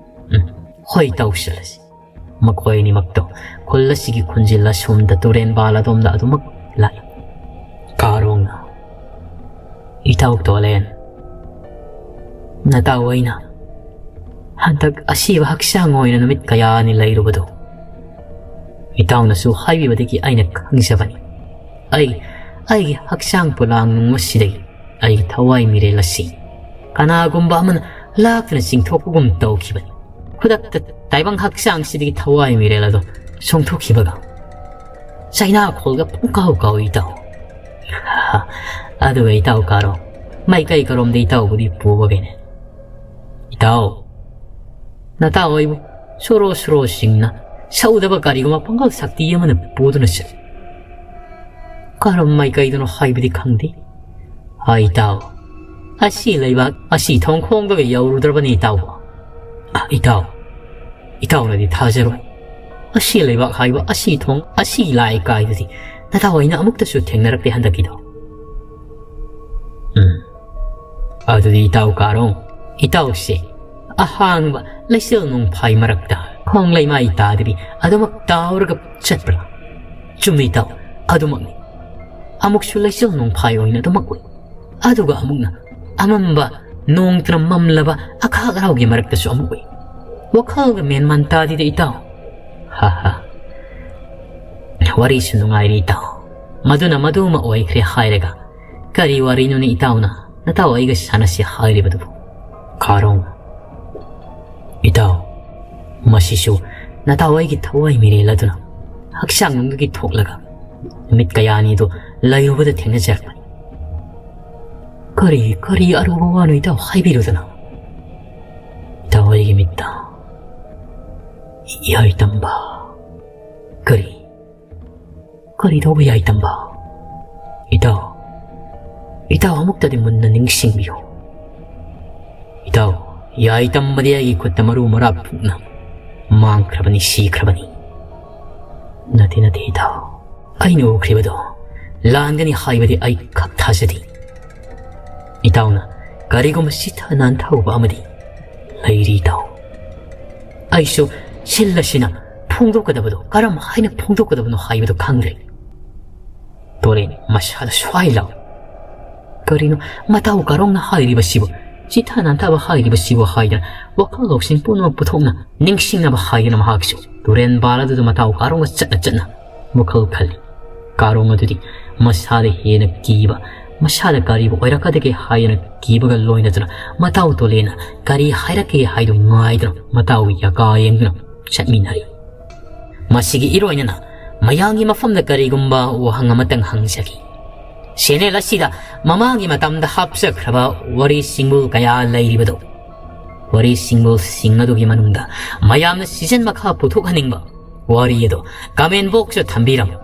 "ꯎꯝ, ꯍꯣꯏ ꯏꯇꯥꯎ, ꯆꯠꯂꯁꯤ꯫" ꯃꯈꯣꯏ ꯑꯅꯤꯃꯛꯇꯣ ꯈꯨꯜ ꯑꯁꯤꯒꯤ ꯈꯨꯟꯖꯤꯜ ꯑꯁꯣꯝꯗ ꯇꯨꯔꯦꯟ ꯄꯥꯜ ꯑꯗꯣꯝꯗ ꯑꯗꯨꯃꯛ ꯂꯥꯛꯏ꯫ ꯀꯥꯔꯣꯡꯅ, "ꯏꯇꯥꯎ ꯇꯣꯂꯦꯟ, ꯅꯇꯥꯎ ꯑꯩꯅ ꯍꯟꯗꯛ ꯑꯁꯤꯕ ꯍꯛꯆꯥꯡ ꯑꯣꯏꯅ ꯅꯨꯃꯤꯠ ꯀꯌꯥꯅꯤ ꯂꯩꯔꯨꯕꯗꯣ ꯏꯇꯥꯎꯅꯁꯨ ꯍꯥꯏꯕꯤꯕꯗꯒꯤ ꯑꯩꯅ ꯈꯪꯖꯕꯅꯤ꯫ ꯑꯩ, ꯑꯩꯒꯤ ꯍꯛꯆꯥꯡ ꯄꯣꯂꯥꯡ ꯅꯨꯡ ꯑꯁꯤꯗꯒꯤ ꯑꯩꯒꯤ ꯊꯋꯥꯏ ꯃꯤꯔꯦꯜ ꯑꯁꯤ ꯀꯅꯥꯒꯨꯝꯕ ꯑꯃꯅ ꯂꯥꯛꯇꯨꯅ ꯆꯤꯡꯊꯣꯛꯄꯒꯨꯝ ꯇꯧꯈꯤꯕꯅꯤ꯫ ꯈꯨꯗꯛꯇ ꯇꯥꯏꯕꯪ ꯍꯛꯆꯥꯡꯁꯤꯗꯒꯤ ꯊꯋꯥꯏ ꯃꯤꯔꯦꯜ ꯑꯗꯣ ꯆꯣꯡꯊꯣꯛꯈꯤꯕꯒ ꯆꯩꯅꯥꯈꯣꯜꯒ ꯄꯨꯡꯀꯥꯎ ꯀꯥꯎꯏ ꯏꯇꯥꯎ꯫ ꯑꯗꯨꯒ ꯏꯇꯥꯎ ꯀꯥꯔꯣ, ꯃꯥꯏꯀꯩ ꯀꯔꯣꯝꯗ ꯏꯇꯥꯎꯕꯨꯗꯤ ꯄꯨꯕꯒꯦꯅꯦ? ꯏꯇꯥꯎ, ꯅꯇꯥꯎ ꯑꯩꯕꯨ ꯁꯣꯔꯣ ꯁꯣꯔꯣꯁꯤꯡꯅ ꯁꯧꯗꯕ ꯀꯔꯤꯒꯨꯝꯕ ꯄꯥꯡꯒꯜ ꯁꯛꯇꯤ ꯑꯃꯅ ꯄꯨꯗꯨꯅ ꯆꯠꯂꯤ꯫ ꯀꯔꯝ ꯃꯥꯏꯀꯩꯗꯅꯣ ꯍꯥꯏꯕꯗꯤ ꯈꯪꯗꯦ꯫ ꯍꯥꯏ ꯏꯇꯥꯎ, ꯑꯁꯤ ꯂꯩꯕꯥꯛ ꯑꯁꯤ ꯊꯣꯡꯈꯣꯡꯗꯒ ꯌꯧꯔꯨꯗ꯭ꯔꯕꯅꯤ ꯏꯇꯥꯎꯕ꯫ ꯑ, ꯏꯇꯥꯎ, ꯏꯇꯥꯎꯅꯗꯤ ꯊꯥꯖꯔꯣꯏ꯫ ꯑꯁꯤ ꯂꯩꯕꯥꯛ ꯍꯥꯏꯕ, ꯑꯁꯤ ꯊꯣꯡ, ꯑꯁꯤ ꯂꯥꯏ ꯀꯥꯏꯗꯨꯗꯤ ꯅꯇꯥꯎ ꯑꯩꯅ ꯑꯃꯨꯛꯇꯁꯨ ꯊꯦꯡꯅꯔꯛꯇꯦ ꯍꯟꯗꯛꯀꯤꯗꯣ꯫ ꯎꯝ꯫ ꯑꯗꯨꯗꯤ ꯏꯇꯥꯎ ꯀꯥꯔꯣꯡ, ꯏꯇꯥꯎꯁꯦ ꯑꯍꯥꯡꯕ ꯂꯩꯆꯤꯜ ꯅꯣꯡꯐꯥꯏ ꯃꯔꯛꯇ ꯈꯣꯡ ꯂꯩꯃꯥꯏ ꯇꯥꯗꯕꯤ ꯑꯗꯨꯃꯛ ꯇꯥꯎꯔꯒ ꯆꯠꯄ꯭ꯔꯥ? ꯆꯨꯝꯃꯤ ꯏꯇꯥꯎ, ꯑꯗꯨꯃꯛꯅꯤ꯫ ꯑꯃꯨꯛꯁꯨ ꯂꯩꯆꯤꯜ ꯅꯣꯡꯐꯥꯏ ꯑꯣꯏꯅ ꯑꯗꯨꯃꯛ ꯎꯏ꯫ ꯑꯗꯨꯒ ꯑꯃꯨꯛꯅ ꯑꯃꯝꯕ, ꯅꯣꯡꯇꯅ ꯃꯝꯂꯕ ꯑꯈꯥꯛ ꯑꯔꯥꯎꯒꯤ ꯃꯔꯛꯇꯁꯨ ꯑꯃꯨꯛ ꯎꯏ꯫ ꯋꯥꯈꯜꯒ ꯃꯦꯟꯃꯥꯟ ꯇꯥꯗꯦꯗ ꯏꯇꯥꯎ꯫ ꯍꯥ ꯍꯥ꯫ ꯋꯥꯔꯤꯁꯨ ꯅꯨꯡꯉꯥꯏꯔꯤ ꯏꯇꯥꯎ꯫ ꯃꯗꯨꯅ ꯃꯗꯨꯃ ꯑꯣꯏꯈ꯭ꯔꯦ ꯍꯥꯏꯔꯒ ꯀꯔꯤ ꯋꯥꯔꯤꯅꯣꯅꯦ ꯏꯇꯥꯎꯅ ꯅꯇꯥꯎ ꯑꯩꯒ ꯁꯥꯟꯅꯁꯤ ꯍꯥꯏꯔꯤꯕꯗꯨꯕꯨ? ꯀꯥꯔꯣꯡ꯫ ꯏꯇꯥꯎ, ꯃꯁꯤꯁꯨ ꯅꯇꯥꯎ ꯑꯩꯒꯤ ꯊꯋꯥꯏ ꯃꯤꯔꯦꯜ ꯑꯗꯨꯅ ꯍꯛꯆꯥꯡ ꯅꯨꯡꯗꯒꯤ ꯊꯣꯛꯂꯒ ꯅꯨꯃꯤꯠ ꯀꯌꯥꯅꯤꯗꯨ ꯂꯩꯔꯨꯕꯗ ꯊꯦꯡꯅꯖꯔꯛꯄꯅꯤ꯫ ꯀꯔꯤ, ꯀꯔꯤ ꯑꯔꯨꯕ ꯋꯥꯅꯣ ꯏꯇꯥꯎ ꯍꯥꯏꯕꯤꯔꯨꯗꯅ? ꯏꯇꯥꯎ ꯑꯩꯒꯤ ꯃꯤꯠꯇ ꯌꯥꯏꯇꯝꯕ꯫ ꯀꯔꯤ? ꯀꯔꯤ ꯇꯧꯕ ꯌꯥꯏꯇꯝꯕ? ꯏꯇꯥꯎ, ꯏꯇꯥꯎ ꯑꯃꯨꯛꯇꯗꯤ ꯃꯨꯟꯅ ꯅꯤꯡꯁꯤꯡꯕꯤꯌꯨ꯫ ꯏꯇꯥꯎ, ꯌꯥꯏꯇꯝꯕꯗꯤ ꯑꯩꯒꯤ ꯈꯨꯠꯇ ꯃꯔꯨ ꯃꯔꯥ ꯄꯨꯛꯅ ꯃꯥꯡꯈ꯭ꯔꯕꯅꯤ, ꯁꯤꯈ꯭ꯔꯕꯅꯤ꯫ ꯅꯠꯇꯦ, ꯅꯠꯇꯦ ꯏꯇꯥꯎ, ꯑꯩꯅ ꯎꯈ꯭ꯔꯤꯕꯗꯣ ꯂꯥꯟꯒꯅꯤ ꯍꯥꯏꯕꯗꯤ ꯑꯩ ꯈꯛ ꯊꯥꯖꯗꯦ꯫ ꯏꯇꯥꯎꯅ ꯀꯔꯤꯒꯨꯝꯕ ꯆꯤꯊ ꯅꯥꯟꯊꯍꯧꯕ ꯑꯃꯗꯤ ꯂꯩꯔꯤ ꯏꯇꯥꯎ꯫ ꯑꯩꯁꯨ ꯁꯤꯜ ꯑꯁꯤꯅ ꯐꯣꯡꯗꯣꯛꯀꯗꯕꯗꯣ ꯀꯔꯝ ꯍꯥꯏꯅ ꯐꯣꯡꯗꯣꯛꯀꯗꯕꯅꯣ ꯍꯥꯏꯕꯗꯨ ꯈꯪꯗ꯭ꯔꯦ꯫ ꯇꯣꯔꯦꯟ ꯃꯁꯥꯗ ꯁ꯭ꯋꯥꯏ ꯂꯥꯎ꯫ ꯀꯔꯤꯅꯣ ꯃꯇꯥꯎ ꯀꯥꯔꯣꯡꯅ ꯍꯥꯏꯔꯤꯕꯁꯤꯕꯨ? ꯆꯤꯊ ꯅꯥꯟꯊꯕ ꯍꯥꯏꯔꯤꯕꯁꯤꯕꯨ ꯍꯥꯏꯗꯅ ꯋꯥꯈꯜ ꯂꯧꯁꯤꯡ ꯄꯨꯝꯅꯃꯛ ꯄꯨꯊꯣꯛꯅ ꯅꯤꯡꯁꯤꯡꯅꯕ ꯍꯥꯏꯗꯅ ꯃꯍꯥꯛꯁꯨ ꯇꯨꯔꯦꯟ ꯄꯥꯜ ꯑꯗꯨꯗ ꯃꯇꯥꯎ ꯀꯥꯔꯣꯡꯒ ꯆꯠꯅ ꯆꯠꯅ ꯋꯥꯈꯜ ꯈꯜꯂꯤ꯫ ꯀꯥꯔꯣꯡ ꯑꯗꯨꯗꯤ ꯃꯁꯥꯗ ꯍꯦꯟꯅ ꯀꯤꯕ, ꯃꯁꯥꯗ ꯀꯔꯤꯕꯨ ꯑꯣꯏꯔꯛꯀꯗꯒꯦ ꯍꯥꯏꯗꯅ ꯀꯤꯕꯒ ꯂꯣꯏꯅꯗꯨꯅ ꯃꯇꯥꯎ ꯇꯣꯂꯦꯅ ꯀꯔꯤ ꯍꯥꯏꯔꯛꯀꯦ ꯍꯥꯏꯗꯨ ꯉꯥꯏꯗꯨꯅ ꯃꯇꯥꯎ ꯌꯥꯀꯥ ꯌꯦꯡꯗꯨꯅ ꯆꯠꯃꯤꯟꯅꯔꯤ꯫ ꯃꯁꯤꯒꯤ ꯏꯔꯣꯏꯅꯅ ꯃꯌꯥꯝꯒꯤ ꯃꯐꯝꯗ ꯀꯔꯤꯒꯨꯝꯕ ꯋꯥꯍꯪ ꯑꯃꯇꯪ ꯍꯪꯖꯒꯦ꯫ ꯁꯦꯅꯦꯜ ꯑꯁꯤꯗ ꯃꯃꯥꯡꯒꯤ ꯃꯇꯝꯗ ꯍꯥꯞꯆꯈ꯭ꯔꯕ ꯋꯥꯔꯤ ꯁꯤꯡꯕꯨꯜ ꯀꯌꯥ ꯂꯩꯔꯤꯕꯗꯣ, ꯋꯥꯔꯤ ꯁꯤꯡꯕꯨꯜꯁꯤꯡ ꯑꯗꯨꯒꯤ ꯃꯅꯨꯡꯗ ꯃꯌꯥꯝꯅ ꯁꯤꯖꯟ ꯃꯈꯥ ꯄꯨꯊꯣꯛꯍꯟꯅꯤꯡꯕ ꯋꯥꯔꯤ ꯑꯗꯣ comment boxꯇ ꯊꯝꯕꯤꯔꯝꯃꯨ꯫